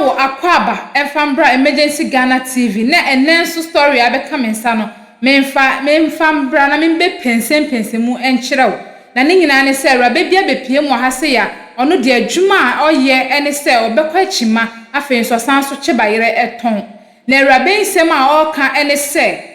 wo akwaaba mfa mbra Emergency Ghana TV na ɛnnɛ nso story a abɛka me nsa no memfa memfa mbra na membɛ pɛnsɛmpɛnsɛ mu nkyerɛ wo na ne nyinaa ne sɛ awuraba bi abɛpue mu wɔ ha sei a ɔno deɛ adwuma a ɔyɛ ne sɛ ɔbɛkɔ akyima afei nso ɔsan nso kye bayerɛ tɔn na awuraba yi nsɛm a ɔreka ne sɛ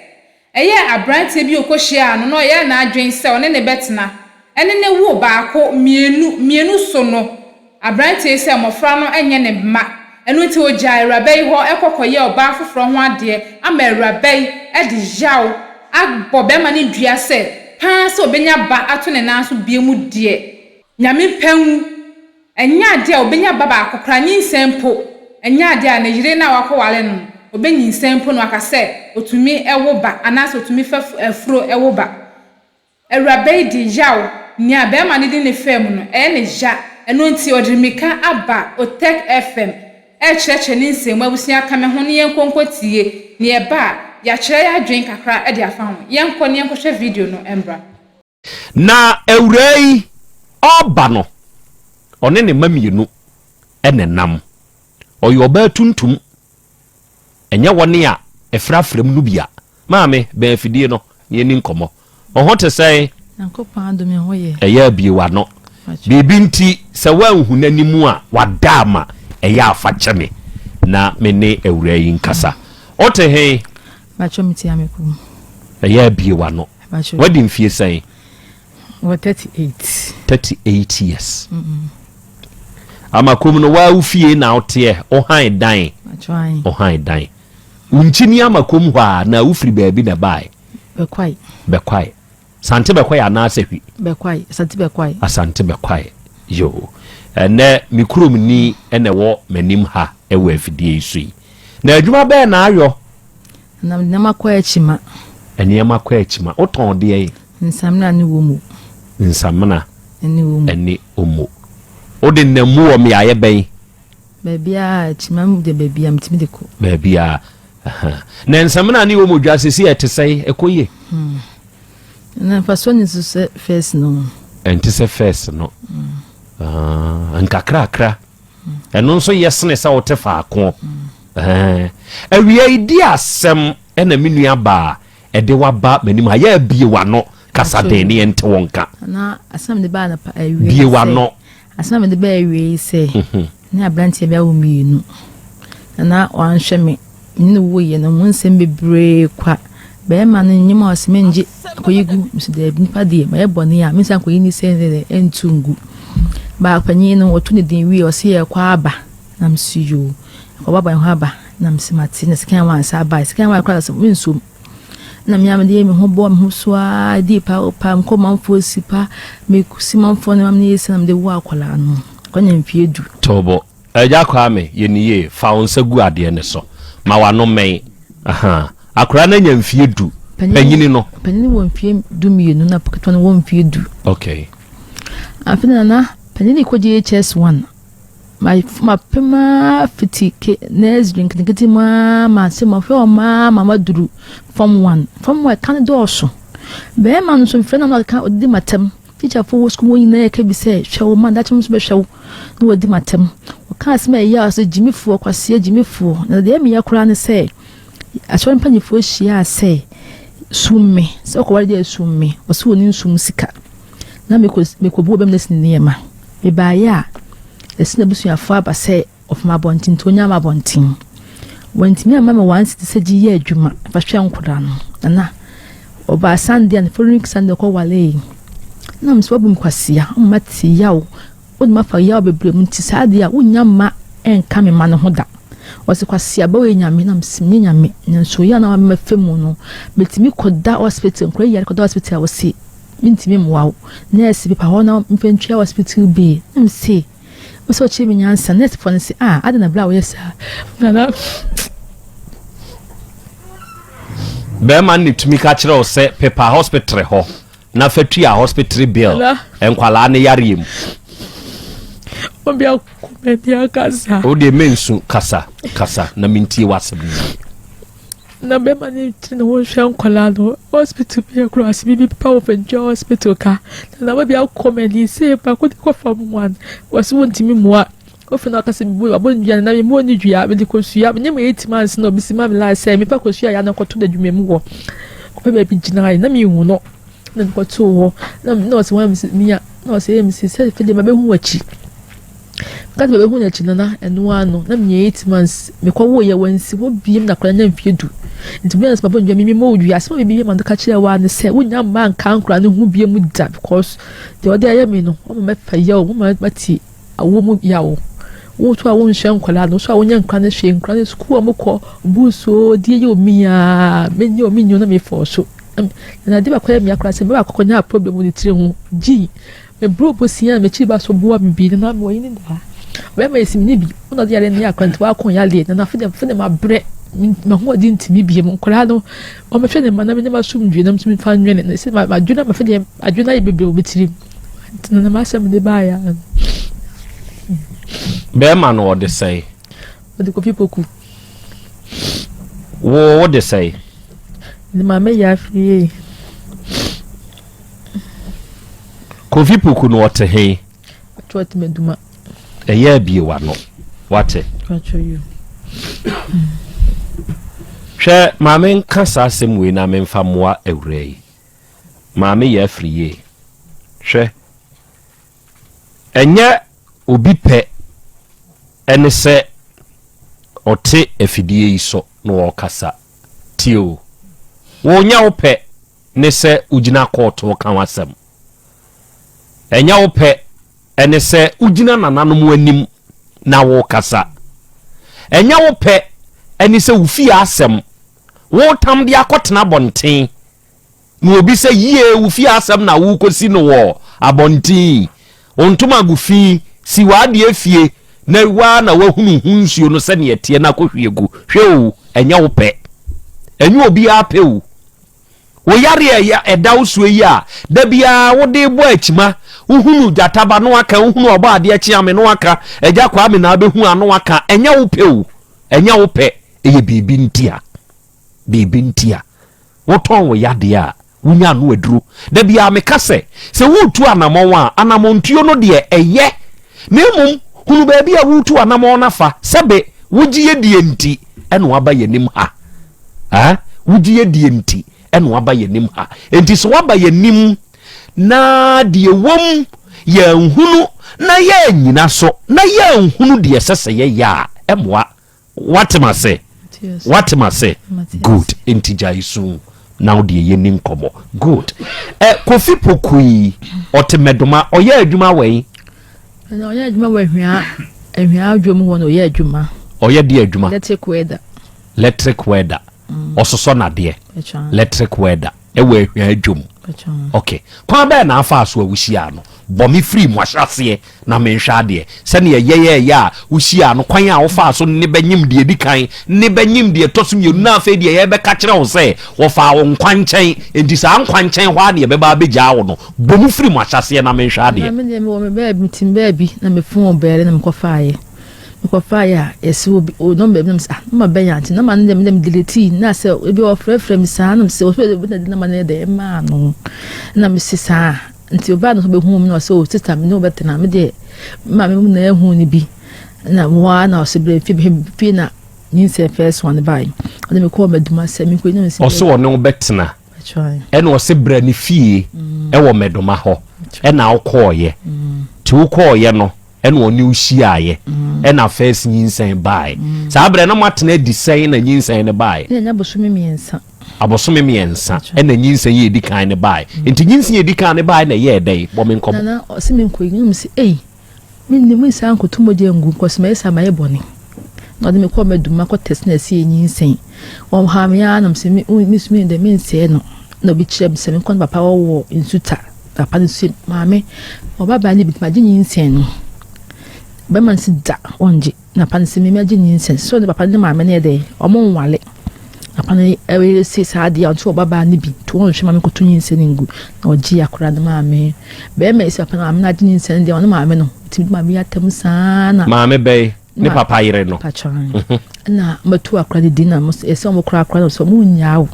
Ɛyɛɛ aberanteɛ bi a ɔkɔhyiaa no na ɔyɛɛ n'adwene sɛ ɔne no bɛtena, ɛne no woo baako, mmienu, mmienu so no, aberanteɛ yi sɛ mmɔfra no nyɛ ne mma. Ɛno nti ɔgyaa awuraba yi hɔ kɔ kɔyɛɛ ɔbaa foforɔ ho adeɛ ama awuraba yi de yaw abɔ barima no dua sɛ pa ara sɛ ɔbɛnya ba ato ne nan so bio mu deɛ, Nyame mpɛ nwu. Ɛnyɛ adeɛ a ɔbɛnya ba baako koraa, nyinsɛn mpo, ɛnyɛ adeɛ a ne yere no a wakɔware no no, ɔbɛnyinsɛn mpo na waka sɛ ɔtumi wo ba anaasɛ ɔtumi fa afuro wo ba. Awuraba yi de yaw, nea barima no de no faa mu no, ɛyɛ no ya, ɛno nti ɔde mmirika aba Otec FM rekyerɛkyerɛ ne nsɛm mu. Abusua ka me ho na yɛnkɔ nkɔtie, na yɛba a, yɛakyerɛ yɛn adwene kakra de afa ho. Yɛnkɔ na yɛnkɔhwɛ video no mmra. Na awuraa yi ɔreba no, ɔne ne mma mmienu na ɛnam. Ɔyɛ ɔbaa tuntum. Ɛnyɛ wɔn a ɛfrafra mu no bi a. Maame, bɛn afidie no na yɛnni nkɔmmɔ. Wo ho te sɛn? Nyankopɔn adom me ho yɛ. Ɛyɛ a bue w'ano. Biribi nti sɛ woanhu n'anim a, wada ama. Ɛyɛ a fa kyɛ me na me ne awuraa yi nkasa. Wote he? Mpakyɛw mete Amekom. Ɛyɛ a bue w'ano. Wadi mfie sɛn? Wɔ 38. 38 years. Amakom no waa wo fie na woteɛ, wohan dan. Wohan dan. Wo nkyini Amakom hɔ a na wofiri baabi na ɛbae? Bɛkwae. Bɛkwae. Sante Bɛkwae anaasɛ hwi? Bɛkwae, Asante Bɛkwae. Asante Bɛkwae. Yoo. Ɛnɛ me kurom ni na ɛwɔ m'anim ha wɔ afidie yi so yi. Na adwuma bɛɛ na ayɔ? Na nneɛma kɔ akyima. Nneɛma kɔ akyima. Wotɔn deɛn? Nsamena ne omo. Nsamena ne omo. Ne omo. Wode nam mu wɔ mmeaeɛ bɛn? Baabiara, akyima mu deɛ baabiara metumi de kɔ. Baabiara. Na nsamena ne omo dwa sisi ɛte sɛn? Ɛkɔ yie? Hmm. Na mfasoɔ nni so sɛ fɛs no. Ɛnte sɛ fɛs no. Hmm. Ah, nkakrakra. Ɛno nso yɛ sene sɛ wote faako. Awia yi di asɛm ɛna me nua baa ɛde waba m'anim ha yɛ abie w'ano kasa den ne yɛnte wo nka. Bie w'ano. Asɛm a mede baa awie yi sɛ mhm. ne aberanteɛ bi awo mmienu na na wanhwɛ me ne no wuiɛ no mu nsɛm bebree kwa bɛrima no nyim a ɔsɛ mengye akɔyi gu nso daabi nipa deɛ mayɛ bɔne a mensan akɔyi ne sɛ ne ɛntu ngu baa panyin no wɔto ne din wie ɔsɛ yɛkɔ aba na mesi yoo ɛkɔba ban ho aba na mesi mate na sekan wansa aba sekan wa koraa sɛ mensom na me a mede me ho bɔ me ho so ara dii pa pa mekɔ manfoɔ si pa mesi manfoɔ no ma meyɛ si na mede wo akwadaa no kwanya mfie du. Tobo. Agya Kwame, yɛ no yie, fa wo nsa gu adeɛ no so. Ma w'ano mmɛn. Ahaa. Akwadaa no anya mfie du. Panyini no. Panyini wɔ mfie 12 na ketewa no wɔ mfie 10. Okay. Afei na nana panyini kɔ JHS 1. Mapem ara fiti ke nursery nketenkete mu ara ma sɛ mahwɛ wɔn ara ma maduru form 1. Form 1 ɛka no dɔɔso. Bɛrima no nso mfrɛ no na ɔka ɔdidi m'atɛm. Tikyafoɔ wɔ sukuu mu nyinaa ɛka bi sɛ hwɛ wo ma daakye nso bɛhwɛ wo na wɔadi m'atɛm. Wɔka asɛm a ɛyɛ a sɛ gyimifoɔ, kwaseɛ gyimifoɔ. Na deɛ ɛmeyɛ koraa ne sɛ asɔre mpanimfoɔ hyiaa sɛ sum me sɛ ɔkɔware deɛ sum me ɔsɛ wɔn nsum sika na mekɔ mekɔbu ɔbɛm na si ne nneɛma mebaeɛ a ɛsi n'abusuafoɔ aba sɛ Ɔfam abɔnten nti ɔnyaa m'abɔnten. Wantumi amma me one cedi sɛ gye yɛ adwuma fa hwɛ nkwadaa no. Nana, ɔbaa Sunday and following Sunday ɔkɔ walee. Na mesɛ wabu me kwasea, ɔma mate yaw, wode mafa yaw bebree mu nti saa adeɛ a wonnya mma ɛnka me mma no ho da. Ɔse kwasea ba woyɛ nyame na mese menyɛ nyame nanso yaw na wama mafa mu no metumi kɔda hospital, nkwadaa yare kɔda hospital a wɔse mentumi mmoa wo. Nurse pepa hɔ na mfa ntua hospital bill na mese Wo sɛ ɔkyerɛ me nyansa. Nursefoɔ no se, ah, adɛn na berɛ a woyɛ saa? Nana. Bɛrima no ne tumi ka kyerɛ wo sɛ pepa hospital hɔ na fa tua hospital bill nkwalaa ne yareɛ mu. Obi akoma bi akasa. O deɛ mensu kasa kasa na mentie w'asɛm no yie. Na bɛma no nti na wɔnhwɛ nkwadaa no hospital bi akura ase bibi pa wɔ fɛntua hospital ka na na bi akɔ m'ani sɛ baako de kɔ fam one wɔsi wɔntumi mua. Kofi na ɔka sɛ mebu wabɔ ne dua no na memmɔɔ ne dua, mede kosua, menyɛ ma eight months na obi si ma me line sɛ mefa kosua ya no nkɔto n'adwuma mu hɔ. Kɔpɛ baabi gyinae na menhu no na mekɔtoo hɔ na na ɔsɛ wɔn msi mia na ɔsɛ yɛ msi sɛ fɛ deɛ mabɛhu w'akyi. Meka sɛ mabɛhu n'akyi no na ɛno ara no na menya eight months mekɔwoo yɛ wansi hɔ biem na akwadaa nya mfeɛ du. Nti meyɛ no sɛ mabɔ ne dua mimi mɔ dua asɛm a mimi yɛ ma no ka kyerɛ wa ne sɛ wonya mma nka nkwadaa no ho biem da because deɛ ɔde ayɛ me no wɔma mɛfa yaw wɔma mate Awo mu yaw. Wo nso a wonhwɛ nkwadaa no, wo nso a wonyɛ nkwadaa no hwee, nkwadaa no sukuu a wɔkɔ, books oo, deɛ yɛ omi aa, menyɛ omi nyɛ na mefɔɔ so. Na ade baako yɛ me akora sɛ me baako kɔnya problem wɔ ne tiri ho. Gyi, me bro bosia a m'akyiri ba so boa me bi, na mewɔ yi ne daa. Bɛrima yɛ si me ne bi, wo na ɔde yare ne akora nti wakɔ yareɛ, na afei deɛ afei deɛ mabrɛ, m'ahoɔden ntumi biem. Nkwadaa no, wɔmɛhwɛ ne mma na menyɛ m'asomdwie na metumi fa nwene. Na sɛ madwene ama afei deɛ adwene ayɛ bebree wɔ me tirim. Nti no na m'asɛm de baeɛ ara. Bɛrima no ɔde sɛe. Ɔde Kofi Poku. Wo wo de sɛe. Ne maame yɛ afiri. Kofi Poku no ɔte he? Ɔte ɔte Maduma. Ɛyɛ abie w'ano. Wate? Hwɛ maame nka saa asɛm wei na memfa mmoa awura yi. Maame yɛ afiri yie. Hwɛ, ɛnyɛ obi pɛ ne sɛ ɔte afidie yi so na ɔrekasa. Tie o, wo nyɛ wo pɛ ne sɛ wogyina kɔɔto reka w'asɛm. Ɛnyɛ wo pɛ ne sɛ wogyina nananom anim na worekasa. Ɛnyɛ wo pɛ ne sɛ wo fie asɛm woretam de akɔtena abɔnten Na obi sɛ, Yie, wo fie asɛm na worekɔsi no wɔ abɔnten yi? Wo ntomago fi, si w'adeɛ fie, na wo ara na woahunu ho nsuo no sɛdeɛ ɛteɛ na kɔhwie gu. Hwɛ o, ɛnyɛ wo pɛ. Ɛnyɛ obiara pɛ o. Wo yareɛ a ɛda wo soɔ yi a da biara wode rebɔ akyima, wohunu gyata ba na waka, wohunu ɔbɔadeɛ kyeame na waka, Agya Kwame na abɛhu a na waka, ɛnyɛ wo pɛ o. Ɛnyɛ wo pɛ, ɛyɛ biribi ntia. Biribi ntia. Wotɔn wo yadeɛ a, wonya ano aduro. Da biara meka sɛ, sɛ woretu anamɔn a, anamɔntuo no deɛ, ɛyɛ. Na mmom, hunu baabi a woretu anamɔn no afa. Sɛbe, wogye yɛ die nti na woaba yɛn anim ha. Aa, wogye yɛ die nti na woaba yɛn anim ha. Enti sɛ woaba yɛn anim na deɛ ɛwom yɛanhunu na yɛannyina so na yɛanhunu deɛ ɛsɛ sɛ yɛyɛ a, ɛmmoa. Wate m'ase? Wate m'ase? Good. Nti gyae su na wo deɛ yɛni nkɔmmɔ. Good. Ɛ Kofi Poku yi, ɔte Mɛdoma, ɔyɛ adwuma wɔ yi? Ɛna ɔyɛ adwuma wɔ Ahwia, Ahwia adwom hɔ na ɔyɛ adwuma. Ɔyɛ deɛ adwuma? Electric welder. Electric welder. Mm. Ɔsosɔ nadeɛ. Electric welder. Ɛwɔ Ahwia adwom. Ok. Kwan bɛɛ na afa so a wohyiaa no? Bɔ me firi mo ahyɛaseɛ na menhwɛ adeɛ. Sɛdeɛ yɛyɛeɛ a wohyiaa no, kwan a wofaa so ne bɛnyem deɛ ɛdi kan, ne bɛnyem deɛ ɛtɔ so mmienu, na afei deɛ yɛrebɛka kyerɛ wo sɛ wɔfaa wo nkwankyɛn, enti saa nkwankyɛn hɔ ara na yɛbɛba abɛgyaa wo no. Bɔ mu firi mo ahyɛaseɛ na menhwɛ adeɛ. Na me deɛ mewɔ me baabi, metim baabi na me phone bɛɛle na mekɔfaeɛ. Mekɔfaeɛ a, yɛse obi, o nɔmba bi na mese ah, nɔmba bɛn a, nti nɔmba no deɛ me deɛ me deletee na sɛ ebi ɔfrɛfrɛ me saa na mese ɔsɛ obi na de nɔmba no yɛ dɛn ɛmaa no na mese saa. Nti ɔbaa no so bɛhuu me na ɔsɛ o oh, sista me ne wo bɛtena me deɛ maame mu na ɛhu no bi na mo ara na ɔsɛ berɛ fie fie na nyinsɛn first one bae ɔde me kɔɔ mɛduma sɛ me nkɔ nyɛ ɔsɛ ɔne wo bɛtena ɛna ɔsɛ brɛ ne fie mm. ɛwɔ mɛdoma hɔ ɛna wokɔɔyɛ mm. nti wokɔɔyɛ no ɛna ɔne wo hyiaeɛ mm. ɛna first nyinsɛn bae saa berɛ na moatena adi sɛn na nyinsɛn no bae Abosome mmiɛnsa ɛna nyinsɛn yi edi kan no bae. Nti nyinsɛn yi edi kan no bae na ɛyɛɛ dɛn? Bɔ me nkɔmmɔ. Nana ɔse me nkɔ yi, na mese ei, me nnim me nsa nkoto mogya ngu, nkɔse mayɛ saa mayɛ bɔne. Na ɔde me kɔɔ madu makɔ test na ɛse yɛ nyinsɛn. Ɔhaa me ara na mese me me so me dɛ mensɛe no. Na obi kyerɛ me sɛ menkɔ ne papa ɔwɔ nsuta. Papa no se maame ɔba baa ne bi nti magye nyinsɛn no. Bɛma no se da ɔngye. Na papa no se me mɛgye nyinsɛn sɛ ɔne papa no ne maame no yɛ dɛ ɔmo nwale. Papa no yere se saa adeɛ a ɔnte ɔbabaa no bi nti ɔnhwɛ ma me nkɔto nyinsɛn ngu na ɔgye akwadaa no maa me. Bɛrima yi se papa no maame no agye nyinsɛn no deɛ ɔne maame no ɔtumi de maame yi atam saa na. Maame bɛyi ne papa yere no. Patro ɛna mɛtu akwadaa no din na ɛsɛ ɔmo kora akwadaa no sɛ ɔmo nyaa wo.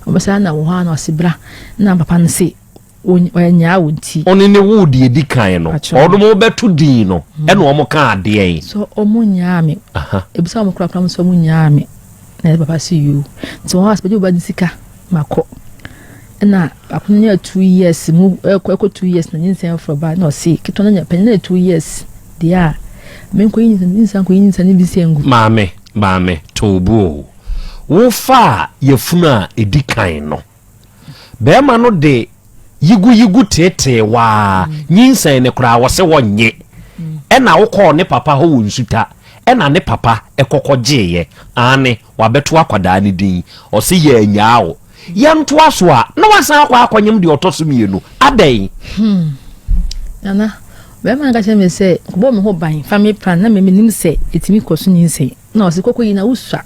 Ɔmo saa na wɔ hɔ a na ɔse bra na papa no se. Ɔnyaa wo nti. Ɔne ne woo deɛ edi kan no. Ɔnom bɛto din no ɛna wɔn kaa adeɛn. So wɔn nyaa me. Ebisa wɔn korakora mo sɛ wɔn nyaa me. Na papa si yoo. Nti wɔn asopɛgye ba ne sika ma kɔ. Ɛna baako no nya 2 years mu ɛkɔ ɛkɔ 2 years na nyinsɛn foforɔ ba na ɔse ketewa no nya panyin no 2 years deɛ a menkɔ yi nyinsɛn nyinsɛn nkɔ yi nyinsɛn ne bi sɛ ngu. Maame, maame, to bo o. Wofaa yafunu a edi kan no. Bɛrima no de yiguyigu teetee waa nyinsɛn no koraa wɔse wɔnnye. Ɛna wokɔɔ ne papa hɔ wɔ Nsuta ɛna ne papa ɛkɔkɔ gyeeɛ. Aane, wabɛto akwadaa no din. Ɔse yɛannyaa wo. Yɛntoa so a, na wasan akɔ akɔnyem deɛ ɔtɔ so mmienu. Adɛn? Hmm. Nana, bɛrima no ka kyerɛ me sɛ kɔbɔ me ho ban fa me plan na me menim sɛ ɛtumi kɔ so nyinsɛn. Na ɔse kɔkɔ yi na wosua.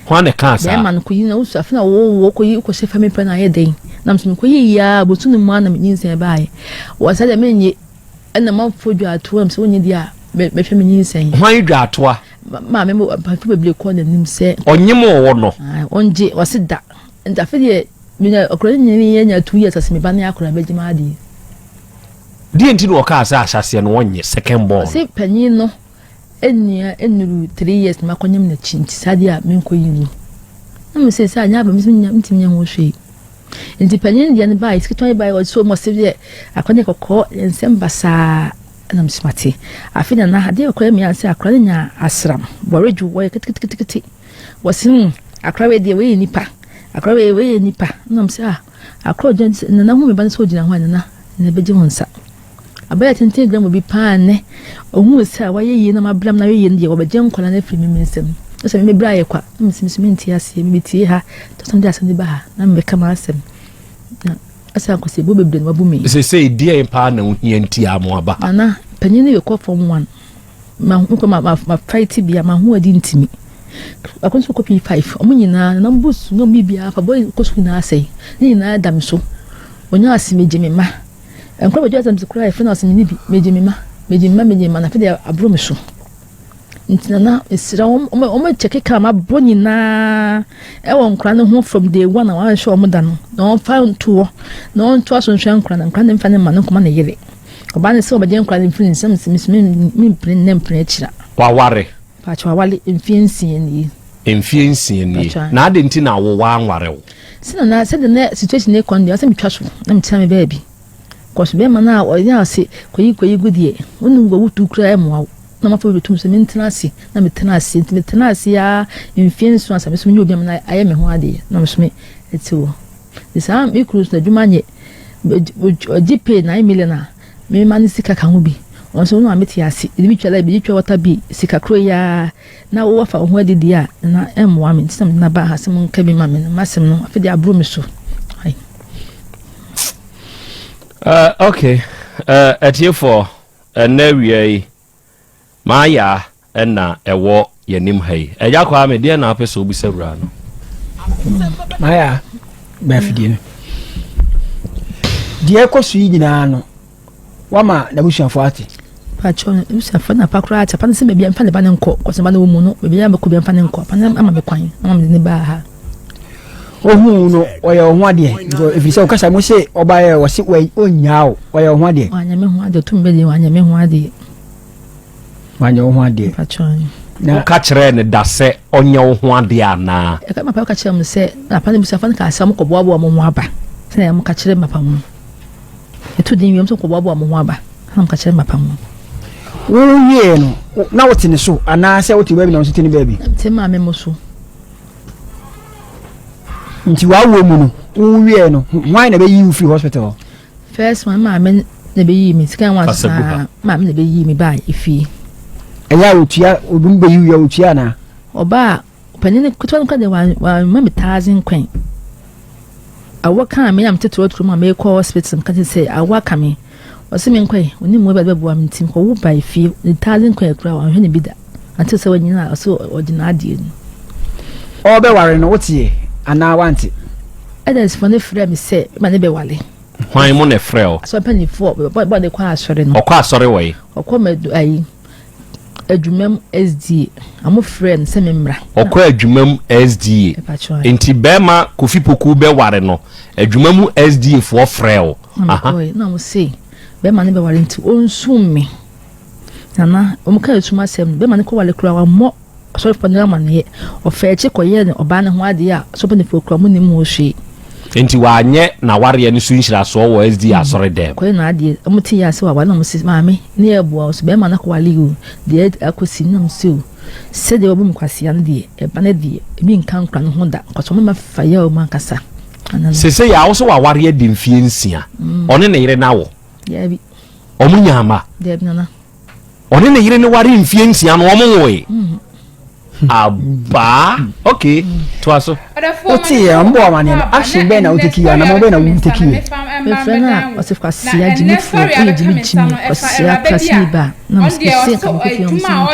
Hwan na ɛkaa saa? Bɛrima no kɔyi na wosua afei na wowɔ kɔyi wokɔhyɛ fa me plan ayɛ dɛn? Na mesɛ mekɔyi yi ara bosu no mu ara na menyinsɛn baeɛ. Wɔ saa deɛ menyɛ ɛna manfoɔ dwa atoa m sɛ wonyɛ deɛ a mɛhwɛ me nyinsɛn. Hwan dwa atoa? Maame mo mpanyinfoɔ bebree kɔɔ n'anim sɛ. Ɔnyem wɔ no. Ɔngye ɔse da nti afei deɛ menya akora no nyini yɛ nya 2 years ase me ba ne akora bɛgye m'adeɛ. Deɛ nti na ɔkaa sɛ ahyɛaseɛ no ɔnyɛ second born. Ɔse panyin no nnua nnuru 3 years na makɔnyem n'akyi nti saa deɛ a menkɔ yi ngu. Na me sɛ sɛ anyɛ aba me nso mentumi nyɛ ho hwee. Nti panyin deɛ no baeɛ ketewa yi baeɛ ɔse ɔmo ɔse deɛ akora no yɛ kɔkɔɔ nsɛm basaa ɛna me nso mate. Afei na na adeɛ kɔkɔɔ yɛ me sɛ akora no nya asram bɔredwo wɔyɛ keteketekete wɔse akora wei deɛ wei yɛ nipa akora wei wei yɛ nipa ɛna me sɛ ah akora ɔgyina nana hu me ba no sɛ ɔgyina hɔ a nana na ɛbɛgye wo nsa. Abɛyɛ tenten gyina mu bi paa nnɛ. Ohuu sɛ wayɛ yie na mabrɛ na ayɛ yie no deɛ wɔbɛgye nkwadaa no afiri me me nsam. Na sɛ me brɛ ayɛ kwa na mesi me mente aseɛ mebetie ha tɔ sɛ mede asɛm de ba ha na mebɛka m'asɛm na ɛsɛ akɔsɛbuo bebree na wabu me. Seesei deɛn paa na wohia nti a moaba ha? Nana, panyin no rekɔ form one. Ma mekɔ ma ma ma fight bia ma ho adi ntimi. Akɔ nso kɔ P5. Ɔmo nyinaa na ɔmo su na ɔmo biribiara fa boy kɔ sukuu nyinaa asɛe. Ne nyinaa da me so. Onya ase megye me ma. Nkora bɛdwo asɛm so koraa yɛfrɛ no ase menni bi. Megye me ma. Megye me ma megye me ma na afei deɛ aboro me so. Nti nana mesrɛ wɔn wɔn kyɛke ka mabɔ nyinaa ɛwɔ nkora no ho from day one a wɔanhwɛ wɔn da no na wɔmfa ntoɔ na wɔntoa so nhwɛ nkora no nkora no mfa ne ma no nkɔma ne yere. Ɔbaa no sɛ ɔbɛgye nkora no mfiri ne nsam sɛ mesɛ mempene nnɛ mpene akyira. Waware? Pakyɛ waware mfeɛ 6 nie. Mfeɛ 6 nie. Na adɛn nti na wo wanware wo? Sɛ nana sɛdeɛ na situation no rekɔ no deɛ ɔsɛ metwa so na metena me baabi. Kɔso bɛrima no a ɔyɛ ase kɔyi kɔyi gu deɛ wonim wɔ wotu koraa mmoa wo. Na mafa bi bɛtum sɛ mentena ase na metena ase nti metena ase ara mfeɛ 7 ansa me so menyɛ obi a mena ayɛ me ho adeɛ na me so me te hɔ. Nti saa me kunu so n'adwuma nyɛ ɔgye pay 9 million a mema no sika ka ho bi. Ɔno nso no a mete ase ebi bi twa light bi twa water bill sika koro yi ara na wowafa wo ho adi deɛ a na ɛmmoa me nti na mede no aba ha sɛ monka bi ma me no m'asɛm no afei deɛ aboro me so. Okay, atiefoɔ, ɛnnɛ awia yi Maayaa ɛna ɛwɔ yɛnim ha yi. Agya Kwame, deɛ na apɛ sɛ wobisa wura no? Maayaa, bɛn afidie no. Deɛ ɛkɔ so yi nyinaa no, wama n'abusuafoɔ ate. Pakyɛ abusuafoɔ na pa koraa ate. Apa no sɛ baabi a mfa ne ba no nkɔ. Kɔsɛ ba no wɔ mu no, baabi a mɛkɔ bi mfa ne nkɔ. Apa no ama me kwan, ama me de ne baa ha. Ohun no, ɔyɛ wo ho adeɛ. Ɛfiri sɛ wokasa mu se ɔbaeɛ wɔse ɔnnyaa wo, ɔyɛ wo ho adeɛ. Wanyɛ me ho adeɛ, ɔtum bɛ deɛ wanyɛ me ho adeɛ. Wanyɛ wo ho adeɛ. Woka kyerɛɛ no da sɛ ɔnyɛ wo ho adeɛ anaa? Ɛka papa ka kyerɛ mo sɛ papa no busuafo no kaa sɛ wɔkɔboaboa mo ho aba. Sɛ na wɔka kyerɛ papa mo. Ɛto din wiem sɛ wɔkɔboaboa mo ho aba. Na wɔka kyerɛ papa mo. Wowiee no, na wote ne so anaasɛ wote baabi na wo nso te ne baabi? Na mete maame mo so. Nti w'awoɔ mu no, wowiee no, hwan na bɛyi wo firi hospital hɔ? First one, maame na bɛyii me second one saa maame na bɛyii me baa efie. Ɛyɛ a otua obi mu bɛyi wia otua anaa? Ɔbaa panin ketewa no kora deɛ wamma me 1,000 coin. Awɔ kaa me a mete torɔtorɔ mu a merekɔ hospital meka kyerɛ sɛ awɔ aka me. Ɔse me nkɔe ɔne mu ɛbɛboa bɛboa me nti mekɔwo baa efie ne 1,000 coin kora wanhwɛ ne bi da. Until sɛ wanyina a ɔse ɔgye n'adeɛ no. Ɔrebɛware no woteɛ anaa wante? Elders foɔ no frɛ me sɛ ma ne bɛwale. Hwan mo na ɛfrɛ wo? Asɔre mpanimfoɔ bɔ ne kɔ asɔre no. Ɔkɔ asɔre wɔ yi? Ɔkɔ mɛdu ayi adwumam SDA. Ɔmo frɛ no sɛ me mmra. Ɔkɔ adwumam SDA. Nti bɛrima Kofi Poku bɛware no adwumam SDA foɔ frɛ wo. Na mekɔɛ na wɔn se bɛrima no bɛware nti ɔnsum me. Nana wɔn ka esum asɛm no bɛrima no kɔware koraa wammɔ asɔrefoɔ no amaneɛ. Ɔfaa akyi kɔyɛɛ ne ɔbaa no ho adeɛ a asɔre mpanimfoɔ koraa wɔn nnim ho hwee. Nti wanyɛ n'awareɛ no so nhyirasoɔ wɔ SDA asɔre dɛm. Kɔyɛ n'adeɛ wɔn te yɛ ase waware na wɔn se maame ne yɛ boa wo so bɛrima no akɔware o deɛ akɔsi na wɔn se o sɛdeɛ wɔbu me kwasea no deɛ ɛba no deɛ ebi nka nkora no ho da nkɔsɔ mɛma fa yɛ wɔn ankasa. Sese yɛ a wo so waware adi mfie nsia ɔne ne yere no awo. Daabi. Wɔn nyaa mma. Daabi nana. Ɔne ne yere no ware mfie nsia no wɔn nwoe. Abaa okay toa so. Wote yɛ ɔmo bɔ amaneɛ no action bɛn na woteki yɛ anamɔ bɛn na woteki yɛ. Mefrɛ no a ɔsɛ kwasea gyimifoɔ woyɛ gyimi gyimi kwasea kwasea ba na mese nka mekɔ fie ɔmo sɛ mentwa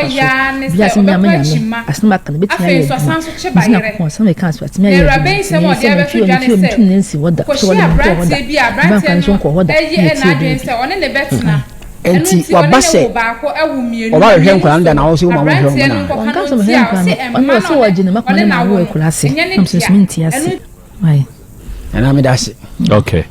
so bia sɛ menya me nyame asɛm aka no bɛtumi ayɛ adwuma mese nyankopɔn sɛ meka so atumi ayɛ adwuma nti meyɛ sɛ memfie hɔ memfie hɔ mentum ne nsi hɔ da sɛ wɔde menkɔɔ hɔ da meba nkwa no so nkɔɔ hɔ da na ɛtie baabi. Nti waba sɛ ɔba bɛhwɛ nkwadaa no da na ɔsɛ woma wɔhwɛ wɔn na. Ɔnka sɛ ɔhwɛ nkwadaa no ɔno ɔsɛ wɔgye ne makoma ne ma wɔ akura ase na mesɛ nso mente ase. Nana meda ase. Okay.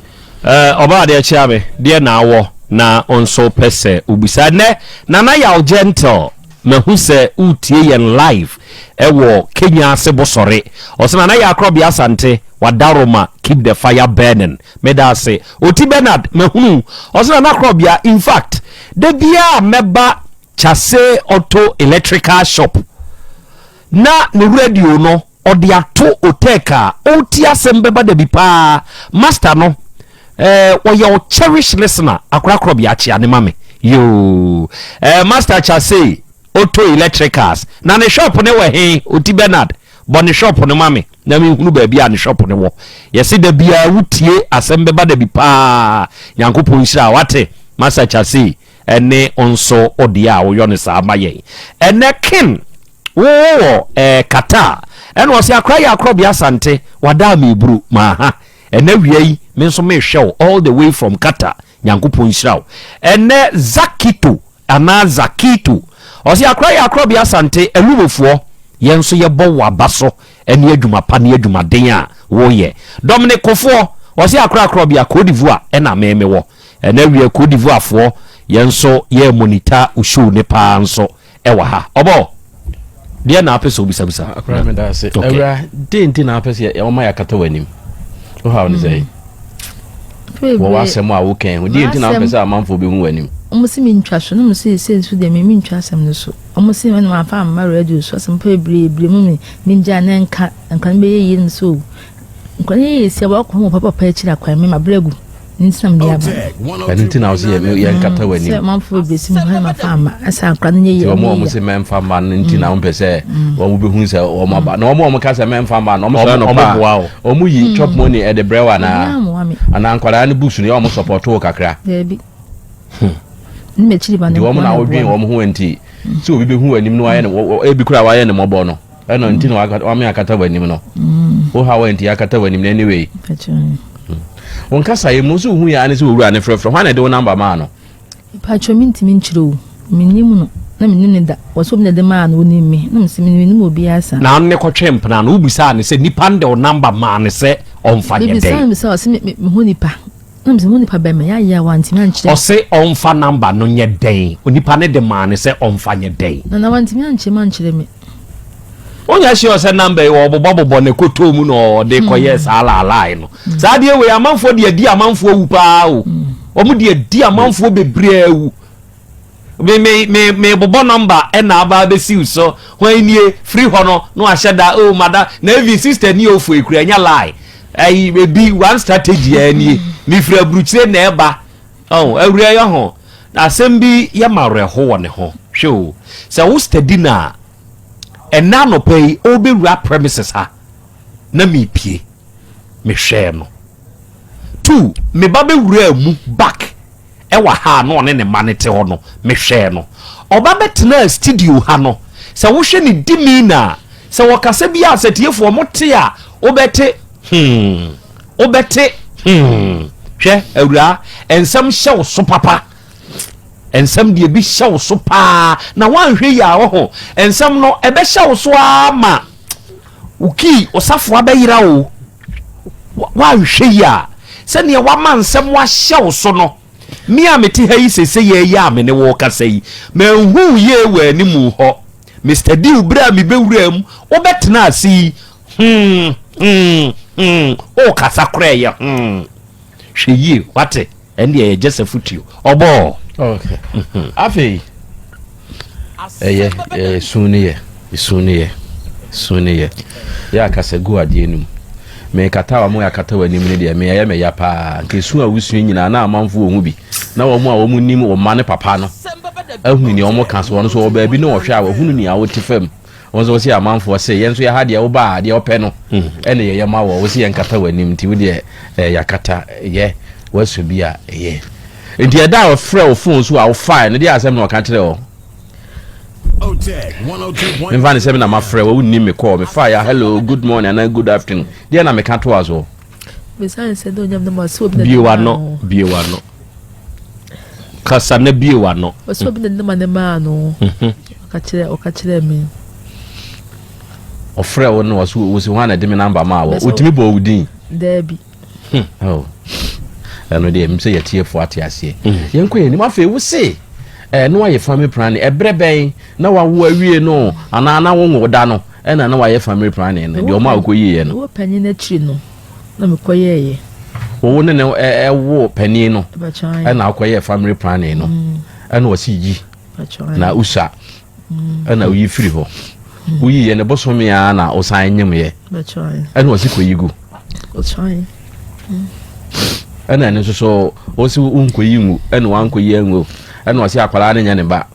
Ɔbaa deɛ kyea me deɛ na awɔ na nso pɛ sɛ wobisa nnɛ Nana Yaw Gentle mahu sɛ wotie yɛn live ɛwɔ Kenya ase Bosɔre ɔsɛ Nana Yaw Akorɔbea Asante wadaroma keep the fire burning Meda ase. Oti Bernard, mahunu wo. Ɔse Nana Korɔbea, in fact, da biara a mɛba Chase Auto Electrical Shop na ne radio no ɔde ato Otec a ɔretie asɛm bɛba da bi paa. Master no, eh, ɔyɛ wo cherish listener. Akora Korɔbea kyea ne ma me. Yoo. Eh, Master Chase Auto Electricals, na ne shop ne wɔ he? Oti Bernard, bɔ ne shop no ma me. Na menhunu baabi a ne shop no wɔ. Yɛse da biara wotie asɛm bɛba da bi paa. Nyankopɔn nhyira wo wate Masa Chasey ɛne nso wodeɛ a woyɔ no saa ma yɛn. Ɛnɛ Ken wo wɔ eh, Qatar ɛna ɔse akora yɛ akorɔbea Asante wadaa me eburu maaha ɛnɛ wia yi me nso mehwɛ wo all the way from Qatar Nyankopɔn nhyira wo. Ɛnɛ Zakito anaa Zakito. Ɔse akora yɛ akorɔbea Asante Alumofoɔ yɛn nso yɛbɔ wo aba so ɛne adwuma pa ne adwumaden a woyɛ. Dominic Kofoɔ ɔse akora akorɔbea Cote d'Ivoire ɛna me mewɔ. Ɛnɛ wiɛ Cote d'Ivoire foɔ yɛn nso yɛ monitor wo show ne paa nso ɛwɔ ha. Ɔbɔ deɛ na apɛ sɛ obisabisa. Akora meda ase. Okay. Awura, dɛn nti na apɛ sɛ wɔma yɛakata w'anim? Wohaw ne sɛ wɔ w'asɛm a wokɛn ho. Deɛ nti na wopɛ sɛ amanfoɔ bɛhu w'anim? Wɔn se mentwa so na mo se sɛ nso deɛ me mentwa asɛm no so. Wɔn se ɛna wɔamfa amma radio so asɛm pa bebree bebree mu me mengyaa na nka nka no bɛyɛ yie no so o. Nka no yɛ yie sɛ wɔakɔ ho papa papa akyiri akwan me mabrɛ agu. Ne nti na mede aba. Ɛno nti na wo sɛ yɛnkata w'anim. Sɛ amanfoɔ bebree si mu hɔ na mafa amma ɛsɛ akora no nyɛ yie. Nti wɔn a wɔn se mɛmfa mma no nti na wɔn pɛ sɛ wɔn bɛhu sɛ wɔn aba. Na wɔn a wɔn ka sɛ mɛmfa mma no wɔn sɔrɔ no paa. Wɔn yi chop money ɛde brɛ wo anaa? Anaa nkwadaa no books no yɛ wɔn support wo kakra? Daabi. Ne m'akyiri ba ne nko Nti wɔn na wodwen wɔn ho nti sɛ obi bɛhu w'anim no wayɛ no ebi koraa wayɛ no mmɔbɔ no. Ɛna nti na wame akata w'anim no. Wo haw nti akata w'anim no anyway. Wo nkasa yɛ mu nso wohu yɛ ane sɛ owura ne frɛfrɛ. Hwan na ɛde wo namba maa no? Mpakyɛ mentumi nkyerɛ o. Menim no na menim ne da. Wɔ sɛ obi na ɛde maa no onim me. Na mesɛ menim obiara saa. Na ɔno ne kɔtwe mpena no wobisaa no sɛ nipa no de wo namba maa no sɛ ɔmfa nyɛ dɛn? Mebisaa no sɛ ɔse mehu nipa. Na mesɛ ho nipa bɛn me yɛ a wantumi ankyerɛ. Ɔse ɔmfa number no nyɛ dɛn? Onipa no de maa no sɛ ɔmfa nyɛ dɛn? Nana wantumi ankyerɛ mu ankyerɛ me. Wonyɛ sure sɛ number yi ɔbobɔ bobɔ ne kotoo mu na ɔde kɔyɛɛ saa laalae no. Saa adeɛ wei amanfoɔ de adi amanfoɔ awu paa o. Wɔn de adi amanfoɔ bebree awu. Me me me me bobɔ number ɛna aba abɛsiw so. Hwan nie firi hɔ no na wahyɛ da oh mada na even sister ni ofo ekura ɛnyɛ lie. Ɛyi ebi one strategy ɛɛ nie mefiri aburukyire na ɛba oh awura yɛ ho na asɛm bi yɛ ma awerɛho wɔ ne ho hwɛ o sɛ wo steady na ɛnna anɔpa yi ɔbɛwura premises ha na mepie mehwɛɛ no two me ba bɛwuraa mu back Ɛwɔ ha a na ɔne ne mma no te hɔ no, mehwɛɛ no. Ɔba bɛtenaa studio ha no, sɛ wohwɛ ne demeanor a, sɛ ɔkasa bi a sɛ tiefoɔ mote a, wobɛte hmm, wobɛte hmm. Hwɛ, awuraa, nsɛm hyɛ wo so papa. Nsɛm deɛ bi hyɛ wo so paa, na woanhwɛ yie a, ɔho, nsɛm no ɛbɛhyɛ wo so ara ma wo kii, wo safoa bɛyera o. Woanhwɛ yie a. Sɛdeɛ wama nsɛm ahyɛ wo so no, me a mete ha yi seesei yi a me ne wo rekasa yi, manhu wo yie wɔ animu hɔ. Mister Dew, berɛ a mebɛwuraa mu, wobɛtenaa ase yi, hmm, hmm, hmm, worekasa koraa ɛyɛ hmm. Hwɛ yie, wate? Ɛndeɛ ɛyɛ just afotuo. Ɔbɔɔ. Okay. Afei, ɛyɛ ɛyɛ sun ne yɛ, sun ne yɛ, sun ne yɛ. Yɛ akasa gu adeɛ no mu. Mekata a wɔn akata wɔn anim no deɛ, me ɛyɛ me ya paa. Nka esu a wosua nyinaa na amanfo wɔ ho bi. Na wɔn a wɔn nim wɔn mma ne papa no ahunu nea wɔn ka so. Wɔn nso wɔ baabi na wɔhwɛ a wɔhunu nea wɔte fam. Wɔn nso wɔsi amanfoɔ se yɛn nso yɛ ha deɛ woba a deɛ ɔpɛ no ɛna yɛyɛ ma wɔ. Wɔsi yɛn kata wɔn anim nti wo deɛ ɛɛ yakata yɛ wɔasu bi a ɛyɛ. Nti ɛda a ɔfrɛ wo fon so a wofae no deɛ asɛm na ɔka kyerɛ wɔ. Memfa ne sɛ me na mafrɛ wɔ wonnim me kɔɔ mefa ya hello good morning anaa good afternoon deɛ na meka toa so. Bie w'ano bie w'ano kasa na bie w'ano. Ɔsɛ obi na ne ma ne maa no. Mhm. Ɔka kyerɛ ɔka kyerɛ me. Ɔfrɛ wo no ɔsɛ wo sɛ hwan na ɛde me namba maa wɔ wotumi bɔ wo din. Daabi. Hmm. Oh. Ɛno deɛ sɛ yɛtiefo ate aseɛ. Hmm. Yɛnkɔ yɛn anim afei wo se ɛɛ na wayɛ family planning ɛbrɛ bɛn na wawo awie no anaa na wo da no ɛna na wayɛ family planning no deɛ ɔmo a wokɔ yie yɛ no. Wo panyin akyiri no na mekɔ yɛɛyɛ. Wo ne ne ɛwo panyin no ɛna akɔ yɛ family planning no mm. ɛna ɔsi yi na usa. ɛna woyi firi hɔ woyi yɛ ne bosome a na wosan nyem yɛ ɛna ɔsi kɔyi gu ɛna ɛno nso so ɔsi wonkɔyi ngu ɛna wankɔyi angu ɛna ɔsi akwadaa no nyɛ ne ba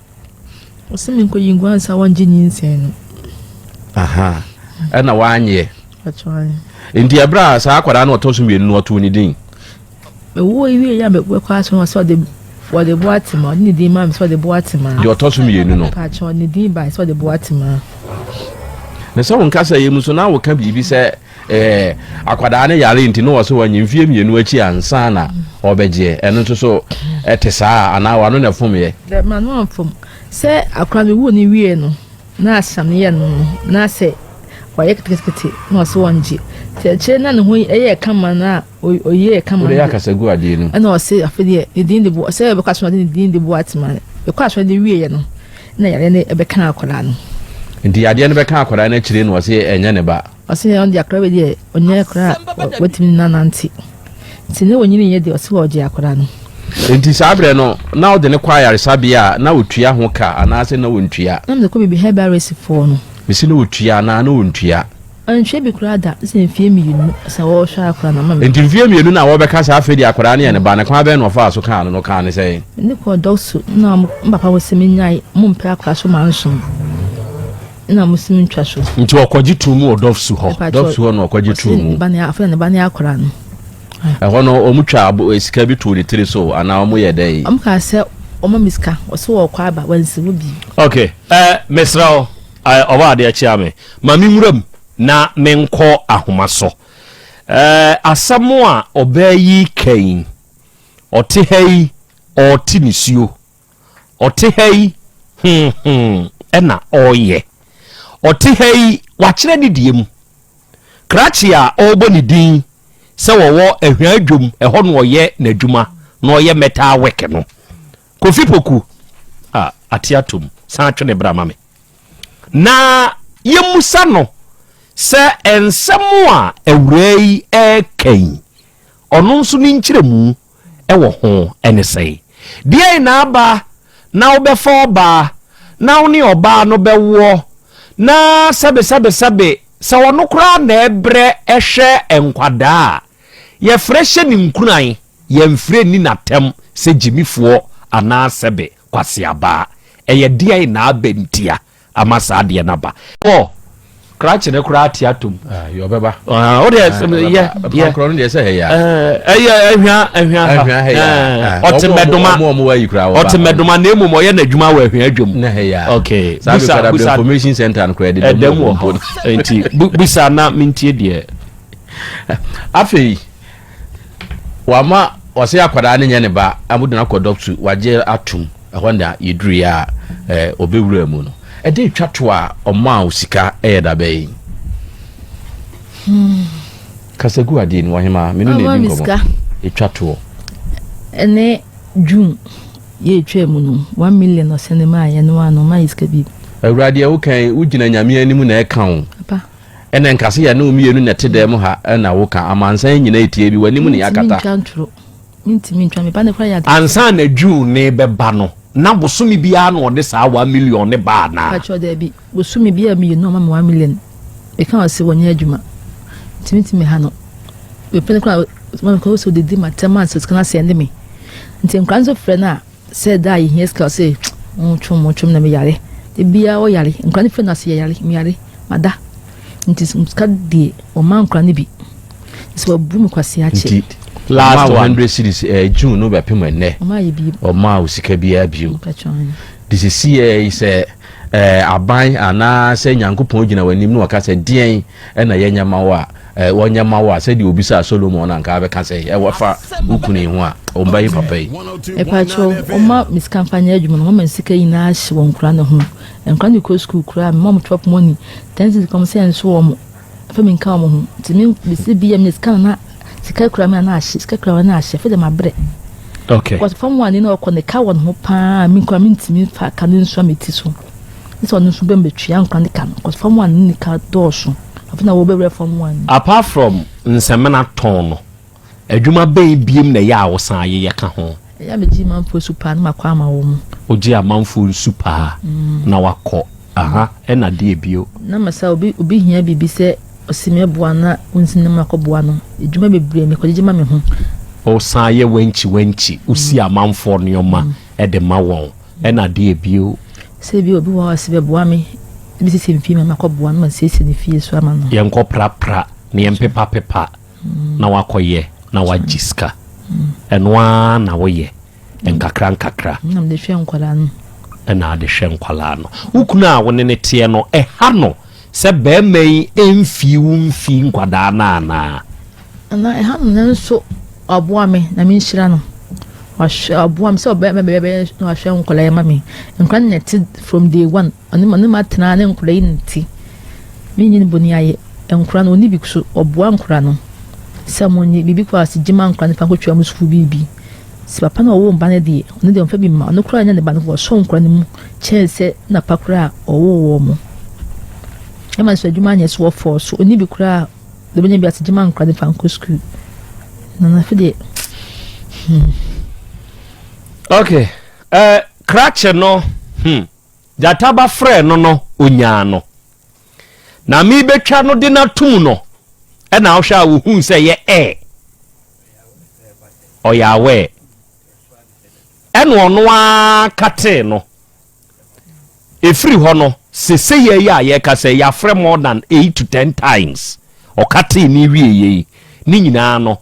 ɔsi mi nkɔyi ngu ansa wɔngye nyinsɛn no aha ɛna wanyɛ nti ɛberɛ a saa akwadaa no ɔtɔ so mmienu no ɔtoo ne din Mewoo wie yɛ a mekɔ asɔre hɔ sɛ ɔde wɔde boa tema ɔde ne din maa me sɛ ɔde boa tema. Deɛ ɔtɔ so mmienu no. Paakyɛ ɔde ne din baa sɛ ɔde boa tema. Na sɛ wo nkasa yɛ mu so na woka biribi sɛ ɛɛ akwadaa no yare nti na wɔ so wɔnye mfie mmienu akyi ansa na ɔbɛgyeɛ ɛno nso so ɛte saa anaa wano na ɛfom yɛ. Dɛ ma no amfom sɛ akwadaa no wuu ne wie no na asam yɛ no no na sɛ wayɛ ketekete na ɔsɛ wɔngye nti akyire na ne ho yɛ kama no a Oyɛɛ kama Wode yɛ akasa gu adeɛ no mu. Ɛna ɔse afei deɛ ne din de bo sɛ ɛbɛkɔ asɔre ɔde ne din de boa tema no. Ɛkɔ asɔre de wieɛ no na yadeɛ no ɛbɛka akwadaa no. Nti yadeɛ no bɛka akwadaa no akyire na ɔse ɛnyɛ ne ba. Ɔse ɔno deɛ akwadaa wei deɛ ɔnyɛ akwadaa a watumi ne no anante. Nti ne ɔnyini yɛ deɛ ɔse ɔgye akwadaa no. Nti saa berɛ no na wode no kɔ ayaresabea a na ɔtua ho ka anaasɛ na ɔntua? Na mede kɔ baabi herbalist foɔ no. Mese na ɔtua anaa na ɔntua? Anhwɛ bi koraa da sɛ mfeɛ mmienu sɛ wɔrehwɛ akwadaa no ama me. Nti mfeɛ mmienu na wɔbɛka sɛ afei deɛ akwadaa no yɛ ne ba no, kwan bɛn na ɔfaa so kaa no no, ɔkaa no sɛn? Me ne kɔɔ dɔkso na me papa wɔ sɛ menyae, mo mpɛ akwadaa so mansom na mo se mentwa so. Nti ɔkɔgye too mu wɔ dɔkso hɔ? Dɔkso hɔ na ɔkɔgye too mu. Afei na ne ba ne akwadaa no. Ɛhɔ no wɔn twa abo eh, sika bi too ne tiri so anaa wɔn yɛ dɛn? Wɔn kaa sɛ wɔn ma me sika, wɔsɛ wɔkɔ aba, wɔansi mu bi. Okay, eh, mesrɛ wo. Ae ɔbaa adeɛ kyea me. Ma me nwura mu na me nkɔ ahoma so. Ɛɛ asɛm a ɔbaa yi reka yi, ɔte ha yi ɔrete nisuo. Ɔte ha yi hmm hmm ɛna ɔreyɛ. Ɔte ha yi wakyerɛ ne deɛ mu. Krakye a ɔrebɔ ne din sɛ wɔwɔ Ahwia Dwom ɛhɔ na ɔyɛ n'adwuma na ɔyɛ metal work no. Kofi Poku a ate atom san twe ne bra ma me na yɛmmusa no sɛ nsɛm a awuraa yi reka yi ɔno nso ne nkyerɛmu wɔ ho ne sɛn? Deɛn na aba na wobɛfa ɔbaa na wo ne ɔbaa no bɛwoɔ na sɛbesɛbesɛbe sɛ ɔno koraa na ɛbrɛ hwɛ nkwadaa a yɛfrɛ hyɛ ne nkuran Yɛnfrɛ nni no atɛm sɛ gyimifoɔ anaa sɛbe kwaseabaa. Ɛyɛ deɛn na aba ntia ama saa adeɛ no aba? Wɔ krakye no koraa ate atom. Ah, yɛ ɔbɛba. Ah, wo deɛ Ah, yɛ yɛ. Korɔ no deɛ sɛ ɛyɛ. Ɛyɛ ahwia ahwia ha. Ahwia ha ya. Ɔte mɛdoma. Ɔmo ɔmo wa yi koraa wɔba. Ɔte mɛdoma na emom ɔyɛ n'adwuma wɔ ahwia adwam. Na ha ya. Okay. Saa Busa busa information center no koraa ɛde ɛdɛm wɔ hɔ. Nti busa na mintie deɛ. Afei. Wama ɔsɛ akwadaa no nyɛ ne ba amode no akɔ dɔkto wagye atom ɛhɔ na yɛduruiɛ a eh, ɔbɛwura mu no ɛde twa to a ɔmaa wo sika ɛyɛ da bɛn hmm. kasa gu adeɛ ni wɔhema me no na ɛdi nkɔmmɔ. ɛtwa toɔ. Ɛne June yɛ ɛtwaa mu no, 1 million ɔsɛne maa yɛ no ano ɔma yɛ sika bi. Awurade deɛ woka yi, wogyina Nyame anim na ɛka o. Papa. Ɛna nka sɛ yɛne wo mmienu na ɛte dan mu ha ɛna woka, amansan nyinaa ɛtie bi, w'anim na Mentumi yɛakata. ntwa ntoro. Mentumi ntwa, me ba no koraa yɛ ade. Ansa na June no rebɛba no, na bosome biara na ɔde saa 1 million no ba anaa? Pakyɛw dabi, bosome biara mmienu ɔma me 1 million. Meka ɔse wɔnyɛ adwuma nti mentumi ha no. Mepɛ no koraa ɔma me kɔ sɛ ɔdidi m'atɛm ansa sika no asɛnde me. Nti nkwadaa no nso frɛ no a sɛ da a yɛhia sika ɔse montwom montwom na meyare. Da biara ɔyare, nkwadaa no frɛ no ase yɛyare, meyare, mada. Nti sika deɛ ɔma nkwadaa no bi. Sɛ wabu me kwasea akyɛ. Nti Last ɔmaa wo one. 100 cedis eh, June no bɛpem ɛnnɛ. Ɔma yɛ bi. Ɔmaa wo sika biara bio. Mpakyɛ ɔn. De sisi yɛ yi sɛ eh, aban anaa sɛ Nyankopɔn gyina w'anim na ɔka sɛ deɛn ɛna yɛnyɛ ma wo a eh, wɔnyɛ ma wo a sɛdeɛ obisaa Solomon no anka abɛka sɛ ɛwɔ fa wo kunu yi ho a ɔmba yi papa yi. Mepakyɛw, wɔma me sika mfa nyɛ adwuma no, wɔma me sika nyinaa hye wɔ nkora no ho. Nkora no kɔ sukuu koraa, mema wɔn chop money, 10 cedis kɔm sɛ ɛnso wɔn, afei menka wɔn ho. Nti me mesi bi a me sika no na sika kura me a na ahye, sika kura me na ahye, afei de mabrɛ. Because fam wɔn ani na ɔkɔ ne ka wɔ ne ho paa, me nkora mentumi fa ka no nso a me ti so. Ne sɛ ɔno nso bɛ mbɛtua nkora ne ka no, because fam wɔn ani ne ka dɔɔso. Afei na wɔbɛwura fam wɔn ani. Apart from nsɛmina tɔn no, adwuma bɛn biem na ɛyɛ a wosan yeyɛ ka ho? Ɛyɛ a megye amanfoɔ su paa na makɔ ama wɔn. Wogye amanfoɔ nsu paa na wakɔ, aha, ɛna deɛ bio? Na masa obi obi hia biribi sɛ ɔsi mɛboa na wonsi na makɔboa no. Adwuma bebree mekɔgyegye ma me ho. Wosan yɛ wankyi wankyi, wosi amanfoɔ nneɛma de ma wɔn, ɛna deɛ bio? Sɛ bi obi wɔ hɔ a ɔsi bɛboa me, ebi siesie me fie ma makɔboa no ma siesie ne fie so ama no. Yɛnkɔ prapra na yɛmpepa pepa na wakɔyɛ na wagye sika. Ɛno ara na woyɛ nkakra nkakra. Na mede hwɛ nkwadaa no. Ɛna ade hwɛ nkwadaa no. Wo kunu a wo ne ne teɛ no, ɛha no sɛ barima yi mfii wo mfii nkwadaa no anaa? Ana ɛha no nanso waboa me na menhyira no. Wahwɛ waboa me sɛ ɔbɛyɛ bɛyɛ na wahwɛ nkwadaa yi ama me. Nkwadaa no na ɛte from day one. Ɔne ɔne ma tena ne nkwadaa yi na ɛte. Menyi ne bɔne ayɛ. Nkwadaa no ɔni bi so ɔboa nkwadaa no sɛ wɔn nye biribi kɔ ase gye ma nkwadaa no fa nkɔtua wɔn sukuu biribi. Sɛ papa no a ɔwoo mba no deɛ ɔno deɛ ɔmfa bi mma ɔno koraa nyɛ ne ba no ɔsɔ nkwadaa no mu kyɛn sɛ na pa koraa a ɔwoo wɔn. Ɛma nso adwuma anyɛ so wɔfɔɔ so ɔni bi koraa de bɛnya bi ase gye ma nkwadaa no fa nkɔ sukuu. Na na afei deɛ hmm. Okay. Krakye no, gyata ba frɛɛ no no, ɔnyaa no. Na merebɛtwa no de no atom no, ɛna wohwɛ a wohuu sɛ ɛyɛ ɛ. Ɔyɛ aware. Ɛna ɔno ara katee no. Ɛfiri hɔ no, sesei yi a yɛreka sɛ yɛafrɛ more than 8 to 10 times. Ɔkatee ne wieɛ yi, ne nyinaa no,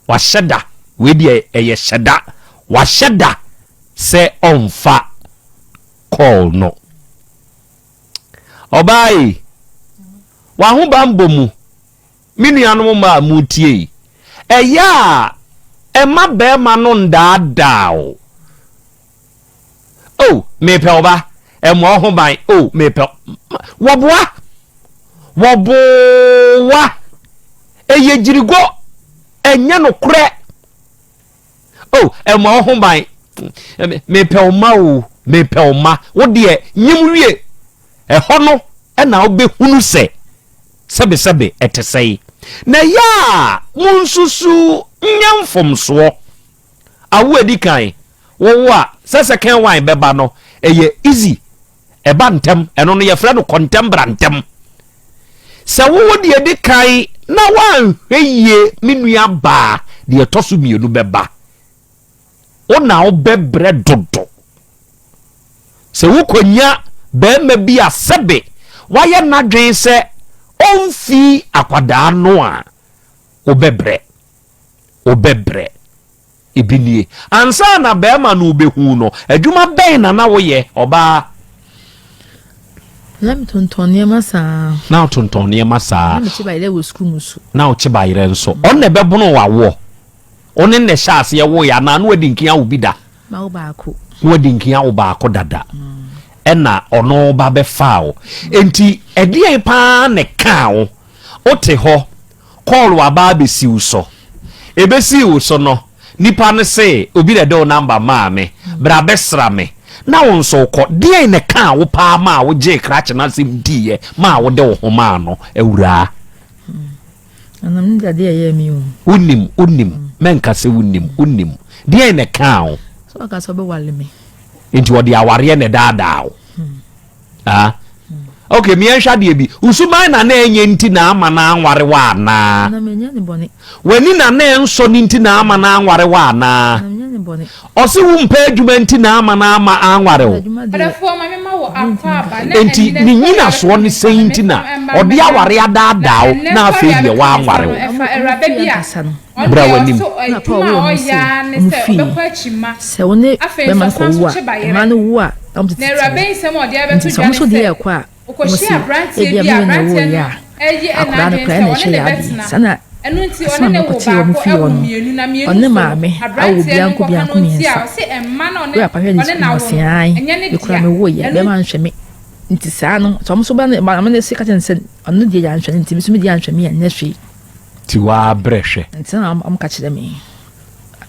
wahyɛ da. Wei deɛ ɛyɛ hyɛ da. Wahyɛ da sɛ ɔmfa call no. Ɔbaa yi, w'ahobanbɔ mu, me nuanom mmaa a moretie yi, ɛyɛ a ɛma bɛrima no ndaadaa o. Oh, mepɛ ɔba, ɛmmɔ wo ho ban. Oh, mepɛ wɔboa, wɔboa. Ɛyɛ gyirigo, ɛnyɛ nokorɛ. Oh, ɛmmɔ wo ho ban. Mepɛ wo ma o, mepɛ wo ma. Wo deɛ, nyim wie. Ɛhɔ no ɛna wobɛhunu sɛ sɛbesɛbe ɛte sɛe. Na ɛyɛ a monsusu nyɛ mfomsoɔ. Awo adi kan, wowo a sɛ second one bɛba no, ɛyɛ easy. Ɛba ntɛm. Ɛno no yɛfrɛ no kɔntɛm bra ntɛm. Sɛ wowo deɛ di kan na woanhwɛ yie, me nua baa, deɛ ɛtɔ so mmienu bɛba. Wo na wobɛbrɛ dodo. Sɛ wokɔnya barima bi a sɛbe wayɛ n'adwene sɛ ɔmfii akwadaa no a, wobɛbrɛ. Wobɛbrɛ. Ebi nie. Ansa na barima no wobɛhu no, adwuma bɛn na na woyɛ, ɔbaa? Na metontɔn nneɛma saa. Na wotontɔn nneɛma saa. Na mekye bayerɛ wɔ sukuu mu so. Na wokye bayerɛ nso. Ɔno na ɛbɛbono w'awoɔ. Wo ne na ɛhyɛ aseɛ woeɛ anaa na wadi nkin awo bi da? Mawo baako. Na wadi nkin awo baako dada. Ɛna ɔno ba bɛfaa wo. Enti ɛdeɛn paa na ɛkaa wo? Wote hɔ, kɔɔlo aba abɛsi wo so. Ɛbɛsii wo so no, Nipa no se obi na ɛde wo number maa me, bra bɛsra me. Na wo nso wokɔ. Deɛn na ɛkaa wo paa maa wogyee krakye no asɛm diiɛ maa wode wo ho maa no, awuraa? Nana menim deɛ adeɛ ɛyɛɛ me o. Wonim, wonim, mɛnka sɛ wonim, wonim. Deɛn na ɛkaa wo? Sɛ waka sɛ ɔbɛwale me. Nti ɔde awareɛ na ɛdaadaa wo. Ah. Okay, meɛnhwɛ adeɛ bi. Wo suban na na ɛnyɛ nti na ama no anware wo anaa? Na menyɛ ne bɔne. W'ani na na ɛnsɔ no nti na ama no anware wo anaa? Na menyɛ ne bɔne. Ɔse wo mpɛ adwuma nti na ama no ama anware wo? Adwuma deɛ. Ɔdɔfoɔ ma me ma wo akwaaba na Enti ɛnnɛ ne sɔre a nyinasoɔ bɛka ne me nsa sɛn no nti me na fam ɛmma ɔde mmɛda aware na adaadaa wo ɛnnɛ na sɔre afei a deɛ bɛka me nsa wanware no wo? ɛfa Ɔmo awuraba fie bi a ankasa no. ɔno Bra deɛ w'anim. ɔso Na pa adwuma ɔwɔ a ɔmo ɔyɛ se ara ne ɔmo sɛ fie ɔbɛkɔ akyi ma sɛ wo ne afei bɛrima nso no ɔsan kɔ so wo a kye bayerɛ mmaa no wo a na ɔmo na tete awuraba wo yi nsɛm a ɔde nti abɛto sɛ dwa ɔmo ne nso deɛ sɛ ɛkɔ a ɔmo ɔkɔhyia se aberanteɛ ebia bi me a wei na ɛwoo aberanteɛ yɛ no a ɛyɛ akwadaa no n'adwene koraa sɛ na ɔne ɛhwɛ ne yɛ adeɛ bɛtena saa na ɛno nti asɛm ɔne a ne wo mekɔtee wɔn baako fie hɔ awo no mmienu na mmienu ɔne so no maame awo aberanteɛ no bianko nkɔka bianko no nti a mmiɛnsa ɔse mma na ɔne wei apa hwɛ ne ɔne sukuu na mu awo ɔse no ae ɛnyɛ ne me koraa dea mewoo yɛ ɛno bɛrima nhwɛ me nti saa no sɛ ɔmo nso ba ne maame no se ka kyerɛ no sɛ ɔno deɛ yɛanhwɛ no nti me nso me deɛ anhwɛ me a nyɛ hwee Nti waa brɛ hwɛ. Nti na ɔmo ka kyerɛ me.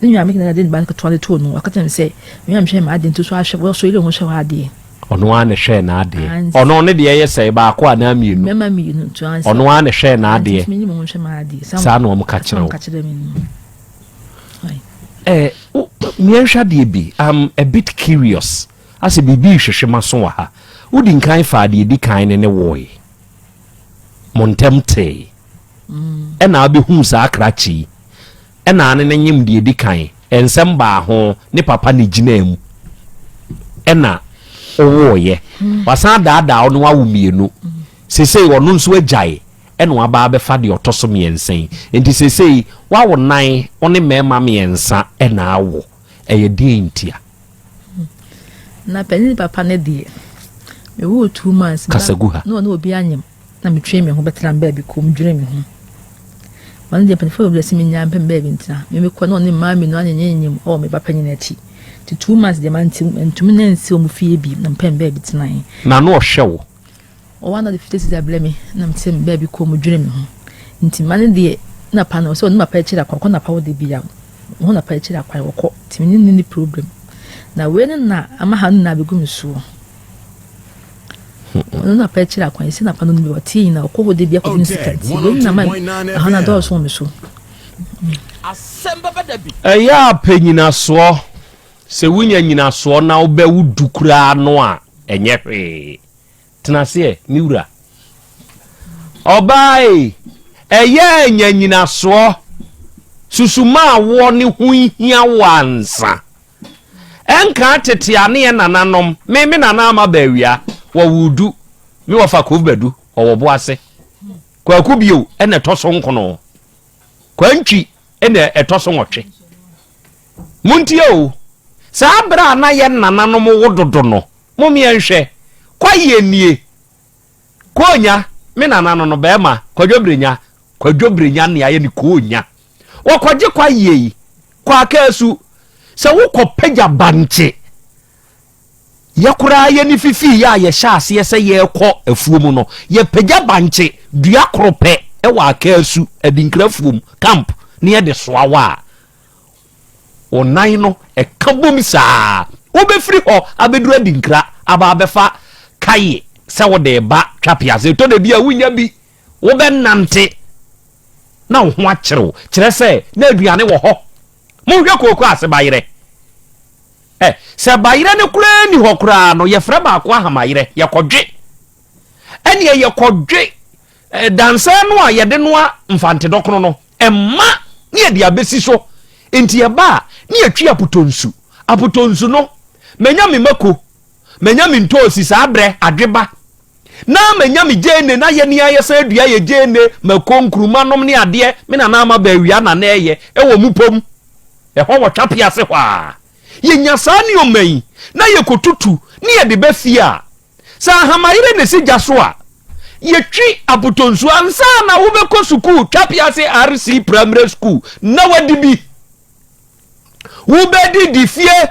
Ne nua me na de ne ba ketewa no too no, ɔka kyerɛ me sɛ, me a mehwɛ m'adeɛ nti so ahwɛ, wo so yere ho hwɛ w'adeɛ. Ɔno ara na ɛhwɛɛ n'adeɛ. Ɔno ne deɛ yɛ sɛe, baako anaa mmienu. Mmarima mmienu nti ansa. Ɔno ara na ɛhwɛɛ n'adeɛ. Nti me ho hwɛ m'adeɛ. Saa na wɔn ka kyerɛ wo. Ka kyerɛ me no. Eh, meɛnhwɛ adeɛ bi, I'm a bit curious. Asɛ biribi rehwehwe m'aso wɔ ha. Wodi nkan faa deɛ ɛdi kan ne ne woe. Mo ntɛm tee. Ɛna abɛhuu saa krakye yi. Ɛna ne no nyem deɛ ɛdi kan. Nsɛm baa ho, ne papa ne gyinaa mu. Ɛna ɔwooyɛ. Wasan adaadaa wo na wawo mmienu. Seesei ɔno nso agyae ɛna waba abɛfa deɛ ɔtɔ so mmiɛnsa yi. Nti seesei wawo nan, wo ne mmarima mmiɛnsa ɛna awo. Ɛyɛ deɛn ntia? Na panin papa no deɛ, mewoo 2 months. Kasa gu ha. Na ɔne obi anyem. Na metwee me ho bɛtena me baabi komm dwenee me ho. Ɔno deɛ mpanyinfoɔ bebree sɛ menyaa mpɛ me baabi ntena. Me mekɔ na ɔne mmaa mmienu anyenyenyem wɔ me ba panyin akyi. Nti 2 months deɛ mante mantumi nansi wɔn fie bio na mepɛ me baabi tenae. Na na ɔhwɛ wo? Ɔwɔ a na ɔde 50 cedis abrɛ me na mete me baabi komm dwene me ho. Nti mma no deɛ na pa no sɛ ɔne papa akyiri akwan ɔkɔ na pa wɔ da bi a ɔho na pa akyiri akwan ɔkɔ nti me ne no nni problem. Na wei no na ama ha no nyinaa abɛgu me soɔ. Ɔno na pɛ kyerɛ akwan si na pa no bi ɔte nyina ɔkɔ hɔ de bi akɔgye ne sika nti wei na ma ɛha na dɔɔso wɔ me so. Ɛyɛ a pɛ nyinasoɔ. Sɛ wonya nyinasoɔ na wobɛ wo du koraa no a, ɛnyɛ hwee. Tena ase ɛ, me wura. Ɔbaa ei, ɛyɛ a nya nyinasoɔ. Susu ma awoɔ ne ho hia wo ansa. Ɛnkaa tete a ne yɛ nananom, me me nana ama Baawia, wɔwoo du, me wɔfa Kofi Badu, ɔwɔ Boase. Kwaku bio ɛna ɛtɔ so nkono. Kwantwi ɛna ɛtɔ so nwɔtwe. Montie o, saa berɛ a na yɛ nananom wo dodo no, mom yɛnhwɛ, kwaeɛ nie, Koonya, me nana no no, bɛɛma, Kwadwo Brenya, Kwadwo Brenya nea ayɛ ne Koonya. Wɔkɔgye kwaeɛ yi, kɔ Akaasu, sɛ wokɔ pagya bankye, yɛ koraa yɛ ne fifii yɛ a yɛhyɛ aseɛ sɛ yɛrekɔ afuo mu no, yɛpagya bankye dua koro pɛ wɔ Akaasu, Adinkra afuom, camp, ne yɛde soa wɔ a, Wo nan no ɛka bom saa. Wobɛfiri hɔ abɛduru Adinkra aba abɛfa kaye sɛ wode reba Twapease. Ɛtɔ da bi a wonnya bi. Wobɛnante na wo ho akyere wo. Kyerɛ sɛ na aduane wɔ hɔ. Monhwɛ kooko ase bayerɛ. Ɛ, sɛ bayerɛ no koraa nni hɔ koraa no, yɛfrɛ baako ahamayerɛ. Yɛkɔdwe. Ɛnneɛ yɛkɔdwe dansɛn no a yɛde noa mfantedɔkono no. Ɛmma ne yɛde abɛsi so. Enti ɛba a, ne yɛtwi apotɔnsu. Apotɔnsu no, manya me mako, manya me ntoosi saa berɛ, adweba. Na manya me gyeene, na yɛne a yɛsan adua yɛ gyeene, mako, nkuruma nom ne adeɛ, me nana ama baawia na na ɛyɛ, ɛwɔ mu pom. Ɛhɔ wɔ Twapia ase hɔ a. Yɛnya saa nneɛma yi, na yɛkɔtutu, ne yɛde ba fie a, Sɛ ahamayere na esi gya so a, yɛtwi apotɔnsuo ansa na wobɛkɔ sukuu, Twapease RC Primary School, na wadi bi. Wobɛdidi fie.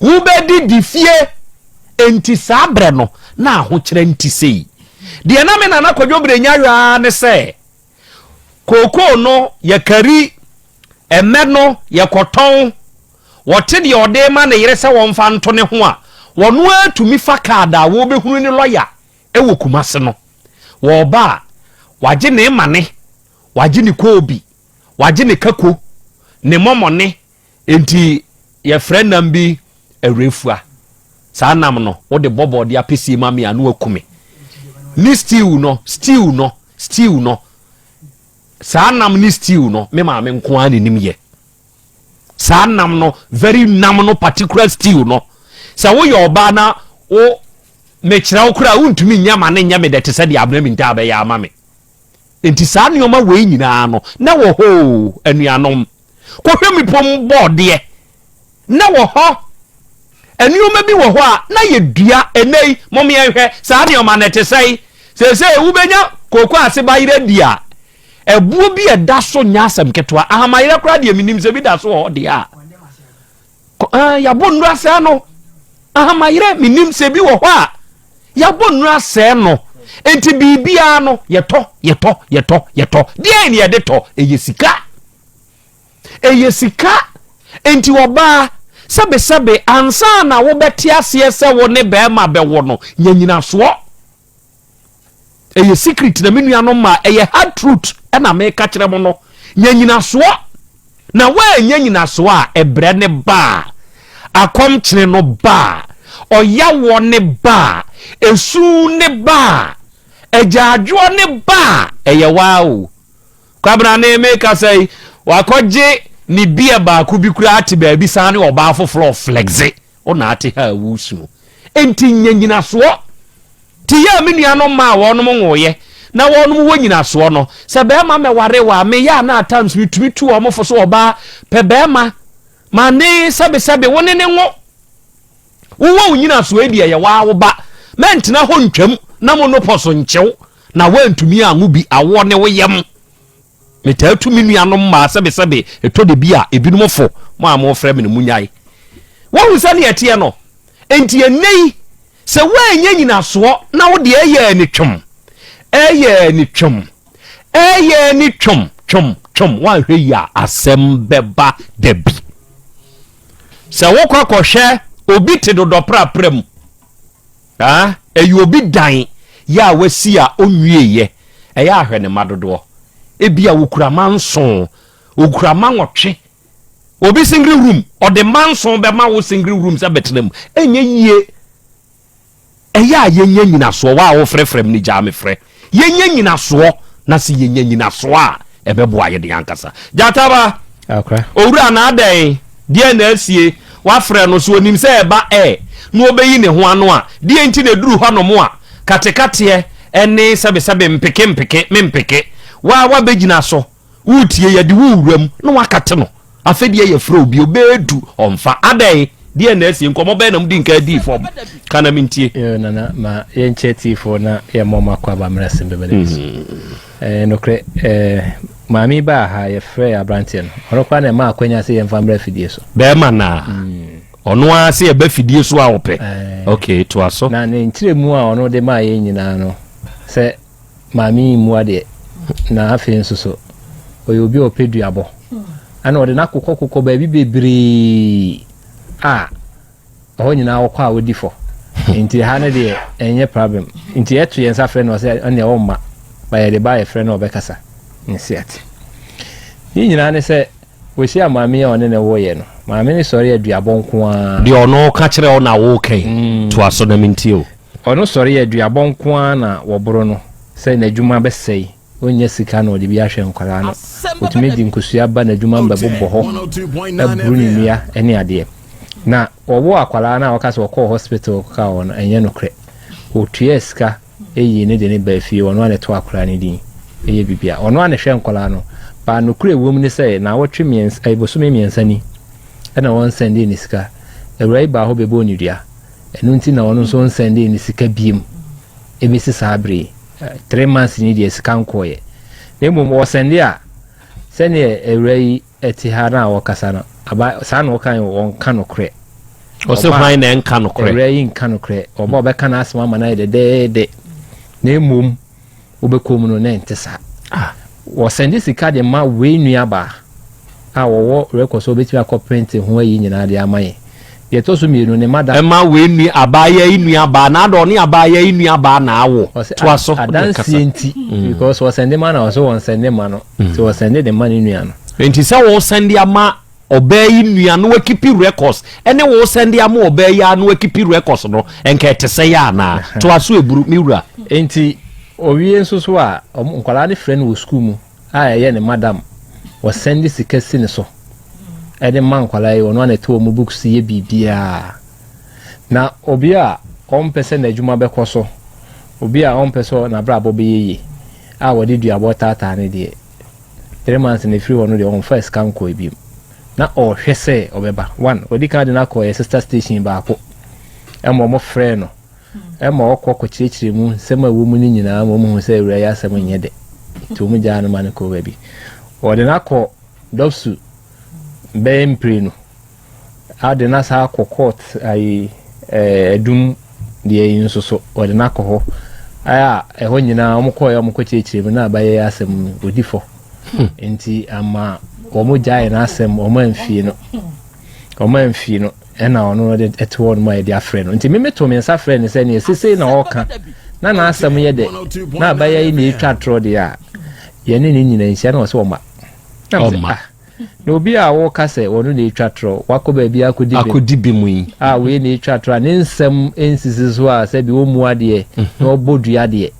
Wobɛdidi fie. Enti saa berɛ no, na ahokyerɛ nti sei. Deɛ na me nana Kwadwo Brenya hwɛ ara ne sɛ, kookoo no yɛkari. Ɛmmɛ no yɛkɔtɔn. Wɔte deɛ ɔde rema ne yere sɛ wɔmfa nto ne ho a, wɔno ara tumi fa card a wɔrebɛhunu ne lɔya wɔ Kumase no. Wɔreba a, wagye ne mane, wagye ne koobi, wagye ne kako, ne mɔmɔne, enti yɛfrɛ nam bi awurafua. Saa nam no, wode bɔ bɔɔde apɛsie ma me a, na waku me. Ne stew no, stew no, stew no, saa nam ne stew no, me maame nko ara na ɛnim yɛ. Saa nam no, very nam no, particular stew no, sɛ woyɛ ɔbaa na wo mekyerɛ wo koraa wontumi nyɛ ma ne nyɛ me dɛ te sɛ deɛ Abena Mintaa bɛyɛ ama me. Enti saa nneɛma wei nyinaa no, na wɔ hɔ o, anuanom. Kɔhwɛ mmepɔ mu bɔɔdeɛ, na wɔ hɔ. Nneɛma bi wɔ hɔ a na yɛdua ɛnnɛ yi, mom yɛnhwɛ saa nneɛma no ɛte sɛn. Seesei wobɛnya kooko ase bayerɛ di a, ɛboɔ bi a ɛda so nyɛ asɛm ketewa. Ahamayerɛ koraa deɛ menim sɛ bi da so wɔ hɔ deɛ a, yɛabɔ nnuro asɛe no. Ahamayerɛ menim sɛ bi wɔ hɔ a, yɛabɔ nnuro asɛe no. Enti biribiara no yɛtɔ, yɛtɔ, yɛtɔ, yɛtɔ. Deɛn na yɛde tɔ? Ɛyɛ sika. Ɛyɛ sika. Enti ɔbaa, sɛbesɛbe, ansa na wobɛte aseɛ sɛ wo ne barima bɛwo no, nya nyinasoɔ. Ɛyɛ secret na me nuanom ma ɛyɛ hard truth ɛna meka kyerɛ mo no. Nya nyinasoɔ. Na woannya nyinasoɔ a, ɛbrɛ ne ba a, akɔmkyene no ba a, ɔyawoɔ ne ba a, esu ne ba a, agyaadwoɔ ne ba a, ɛyɛ waa o. Kwabena ne me kasa yi, wakɔgye ne beer baako bi koraa te baabi san ne ɔbaa foforɔ ɔflexe. Wo na ate ha a woresu. Enti nya nyinasoɔ. Te yɛ a me nuanom mmaa a wɔnom nwoeɛ na wɔnom wɔ nyinasoɔ no, sɛ bɛrima mɛware wo a, meyɛ a na at times metumi tu wɔn fo so ɔbaa pɛ bɛrima ma ne sɛbesɛbe wo ne ne nwo. Wowɔ wo nyinasoɔ yi deɛ yɛ waa wo ba. Mɛntena hɔ ntwam na monopɔso nkyew na woantumi anwo bi awoɔ ne wo yam. Metaa tu me nuanom mmaa sɛbesɛbe ɛtɔ da bi a ebinom fo, mo a mofrɛ me no monyae. Woahu sɛnea ɛteɛ no? Enti ɛnnɛ yi, sɛ woannya nyinasoɔ na wo deɛ ɛyɛ ani twom, ɛyɛ ani twom, ɛyɛ ani twom, twom, twom, woanhwɛ yie a asɛm bɛba da bi. Sɛ wokɔ kɔhwɛ obi te dodɔprapra mu, Ah, ɛyɛ obi dan yɛ a wasi a ɔnwieeɛ. Ɛyɛ a hwɛ ne mma dodoɔ. Ebia wɔkura mma nson, wɔkura mma nwɔtwe. Obi single room, ɔde mma nson bɛma wo single room sɛ bɛtena mu. Ɛnyɛ yie. Ɛyɛ a yɛnya nyinasoɔ. Wo a wofrɛfrɛ me no gyaa me frɛ. Yɛnya nyinasoɔ, na sɛ yɛnya nyinasoɔ a, ɛbɛboa yɛn ankasa. Gyata ba, owura na adɛn? Deɛn na asie? Woafrɛ no, so ɔnim sɛ ɛba ɛ na ɔbɛyi ne ho ano a? Deɛn nti na ɛduru hɔnom a, katekateɛ ne sɛbesɛbe mpeke mpeke me mpeke? Wo ara woabɛgyina so. Woretie, yɛde wo wuram na woakate no. Afei deɛ yɛfrɛ obi, ɔbɛɛdu, ɔmfa. Adɛn? Deɛn na asie? Nkɔmmɔ bɛn na modi nkan dii fam? Ka na mentie. Yoo Nana, ma yɛnkyɛ atiefoɔ na yɛmmɔ wɔn akwaaba mmra asɛm bɛba no bi so. Ɛɛ nokorɛ, ɛɛ maame yi baa ha, yɛfrɛɛ aberanteɛ no. Ɔno koraa na ɛmaa akwanya sɛ yɛmfa mmra afidie so. Bɛrima no a? Ɔno ara sɛ yɛba afidie so a ɔpɛ? Ok, toa so. Na ne nkyerɛmu a ɔno de maa yɛn nyinaa no, sɛ Maame yi mmua deɛ, na afei nso so ɔyɛ obi a ɔpɛ duabɔ. Ɛna ɔde no akokɔkokɔ baabi bebree a ɛhɔ nyinaa ɔkɔ a ɔdi fɔ. Nti ha no deɛ ɛnyɛ problem. Nti yɛto yɛn nsa frɛ no ɔsɛ ɛnneɛ ɔmma. Ba yɛde ba yɛfrɛ no ɔbɛkasa. Nsi ate. Ne nyinaa ne sɛ wɔhyia maame yi a ɔne no woeɛ no, maame no sɔre aduabɔ nko ara. Deɛ ɔno ka kyerɛ wo na woka yi, toa so na mentie o. Ɔno sɔre a aduabɔ nko ara na wɔboro no sɛ n'adwuma bɛsɛe, ɔnnya sika na ɔde bi ahwɛ nkwadaa no. Ɔtumi de nkosua ba n'adwuma mu bɛbobɔ hɔ, aburu ne nnua ne adeɛ. Na wɔwoo akwadaa no a wɔka sɛ ɔkɔɔ hospital kɔkaa hɔ no, ɛnyɛ nokorɛ. Ɔtuaa sika yii no de no baa fie, ɔno ara na ɛtoo akwadaa no din, ɛyɛ biribiara. Ɔno ara na ɛhwɛ nkwadaa no. But nokorɛ a ɛwɔ mu ne sɛ, nnawɔtwe mmiɛnsa, ɛyɛ bosome mmiɛnsa ni na wɔnsɛndee ne sika. Awuraa yi baa hɔ bɛbɔɔ ne dua. Ɛno nti na ɔno nso ɔnsɛndee ne sika biom ɛbɛsi saa berɛ yi. 3 months ni deɛ sika nkɔɔeɛ. Na mmom ɔsɛnde a, sɛdeɛ awura yi te ha no a ɔkasa no, aba saa na ɔka yi, ɔnka nokorɛ. Ɔsɛ hwan na ɛnka nokorɛ? Awura yi nka nokorɛ. Ɔba ɔbɛka n'asɛm ama no ayɛ dɛdɛɛdɛ. Na mmom wobɛkɔ mu no na ɛnte saa. Ah. Wɔsɛnde sika de ma wei nuabaa. a wɔwɔ record sɛ wɔbɛtumi akɔ print ho ayi nyinaa de ama yɛn. Deɛ ɛtɔ so mmienu, ne mada. Ɛma wei nua abaayewa yi nua baa na adɔ ɔne abaayewa yi nua baa na awo. Ɔsɛ Toa so. Wode kasa. adanseɛ nti because wɔsɛnde ma na ɔsɛ wɔnsɛnde ma no nti wɔsɛnde de ma ne nua no. Nti sɛ wɔsɛnde ama ɔbaa yi nua no wakipi records ɛne wɔsɛnde ama ɔbaa yi a no wakipi records no nka ɛte sɛ yɛ anaa? Toa so eburu me wura. Nti owie nso so a ɔmo nkwadaa no frɛ no wɔ sukuu mu a ɛyɛ ne madam wɔsɛnde sika si ne so ɛde ma nkwadaa yi ɔno ana ɛtɔ wɔn books yɛ biribiara na obi a ɔmpɛ sɛ n'adwuma bɛkɔ so obi a ɔmpɛ sɛ n'abrabɔ bɛyɛ yie a wɔde duabɔ taataa ne deɛ 3 months na efiri hɔ no deɛ ɔnfa sika nkɔ ebiem na ɔrehwɛ sɛ ɔbɛba one ɔdi kan de no akɔ yɛ sister station baako ɛma ɔmo frɛ no ɛma ɔkɔ kɔkyerɛkyerɛ mu nsɛm a ɛwɔ mu no nyinaa ma ɔmo hu sɛ awura yi asɛm nyɛ dɛ nti ɔmo gyaa no ma no kɔ baabi ɔde no akɔ DOVVSU bɛyɛ mprenu ade no asa akɔ court ayi ɛdum deɛ yi nso so ɔde no akɔ hɔ a ɛhɔ nyinaa ɔmo kɔɔ yɛ ɔmo kɔ kyerɛkyerɛ mu na abayɛ asɛm no ɔdi fɔ nti ama wɔn gyae n'asɛm wɔn amfie no wɔn amfie no ɛna ɔno de ɛte hɔ nom a yɛde afrɛ no nti mímí to mi nsa frɛ no sɛ neɛ sese na ɔka na n'asɛm yɛ dɛ na abaya yi na etwa atorɔ deɛ a yɛne ne nyina nhyia na ɔsɛ ɔma na mo sɛ Ɔma. ah na obi a wɔka sɛ ɔno na etwa torɔ wakɔ baabi akɔdi bem Akɔdi bi mu yi. a wei na etwa torɔ a ne nsɛm nsisi so a sɛbi ɔmu adeɛ na ɔbɔ dua deɛ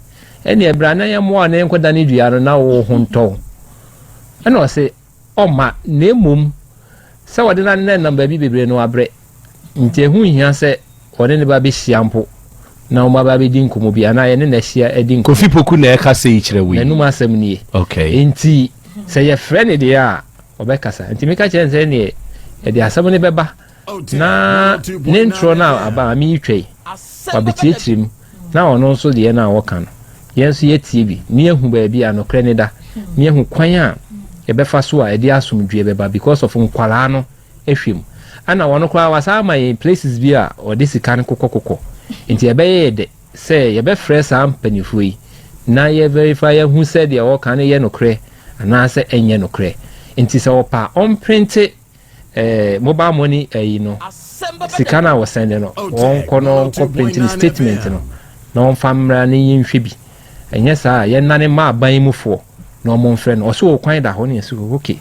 ɛnna ɛbra na yɛ mmoa na yɛnkɔda ne dua no na wo ho ntɔw ɛna ɔsɛ ɔma na emom sɛ wɔde na ne nam baabi bebree no abrɛ nti ehu nhia sɛ ɔne ne ba bɛhyia mpo na wɔn aba bɛdi nkɔmɔ bi anaa yɛne na ahyia adi nkɔmɔ. Kofi Poku na ɛka sɛ yi kyerɛ wei. N'anum asɛm nie. Nti sɛ yɛfrɛ ne deɛ a ɔbɛkasa nti meka kyerɛ no sɛ neɛ yɛde asɛm no bɛba na ne ntorɔ no a aba a meretwa yi wabɛkyerɛkyerɛ mu na ɔno nso deɛ no a wɔka no yɛn nso yɛtie bi ne yɛhu baabi a nokorɛ ne da ne yɛhu kwan a yɛbɛfa so a ɛde asomdwoeɛ bɛba because of nkwalaa no ahwɛ mu ɛna wɔn koraa wasa ama yɛn places bi a ɔde sika no kokɔkokɔ nti ɛbɛyɛ yɛ dɛ sɛ yɛbɛfrɛ saa mpanimfoɔ yi na yɛ verify yɛhu sɛ deɛ wɔka no yɛ nokorɛ anaasɛ ɛnyɛ nokorɛ nti sɛ ɔpa ɔmprinte mobile money ɛyi no sika no a wɔsɛnde no wɔnkɔ no ɔnkɔ print ne statement no na ɔmfa mmra ne yɛnhwɛ bi ɛnyɛ saa a yɛnane ma aban mufoɔ na ɔmo mfrɛ no ɔso wɔ kwan da hɔ ne yɛsɛ okay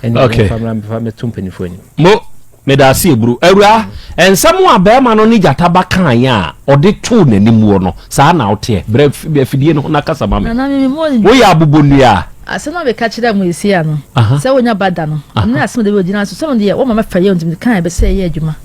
ɛne ɔmfa mmra mfa mɛto mpanimfoɔ anim. Mo meda ase eburu awura nsɛm a bɛrima no ne gyata ba kaeɛ a ɔde too n'anim wɔ no saa na woteɛ brɛ afidie no ho na kasa ma me Nana mi mo woyɛ abobɔnnua. Asɛm a meka kyerɛ mo esi ano sɛ wonya ba da no ɔno ne asɛm de bi ogyina so sɛ deɛ wɔma mɛfa yɛ ntumi kan bɛ sɛ ɛyɛ adwuma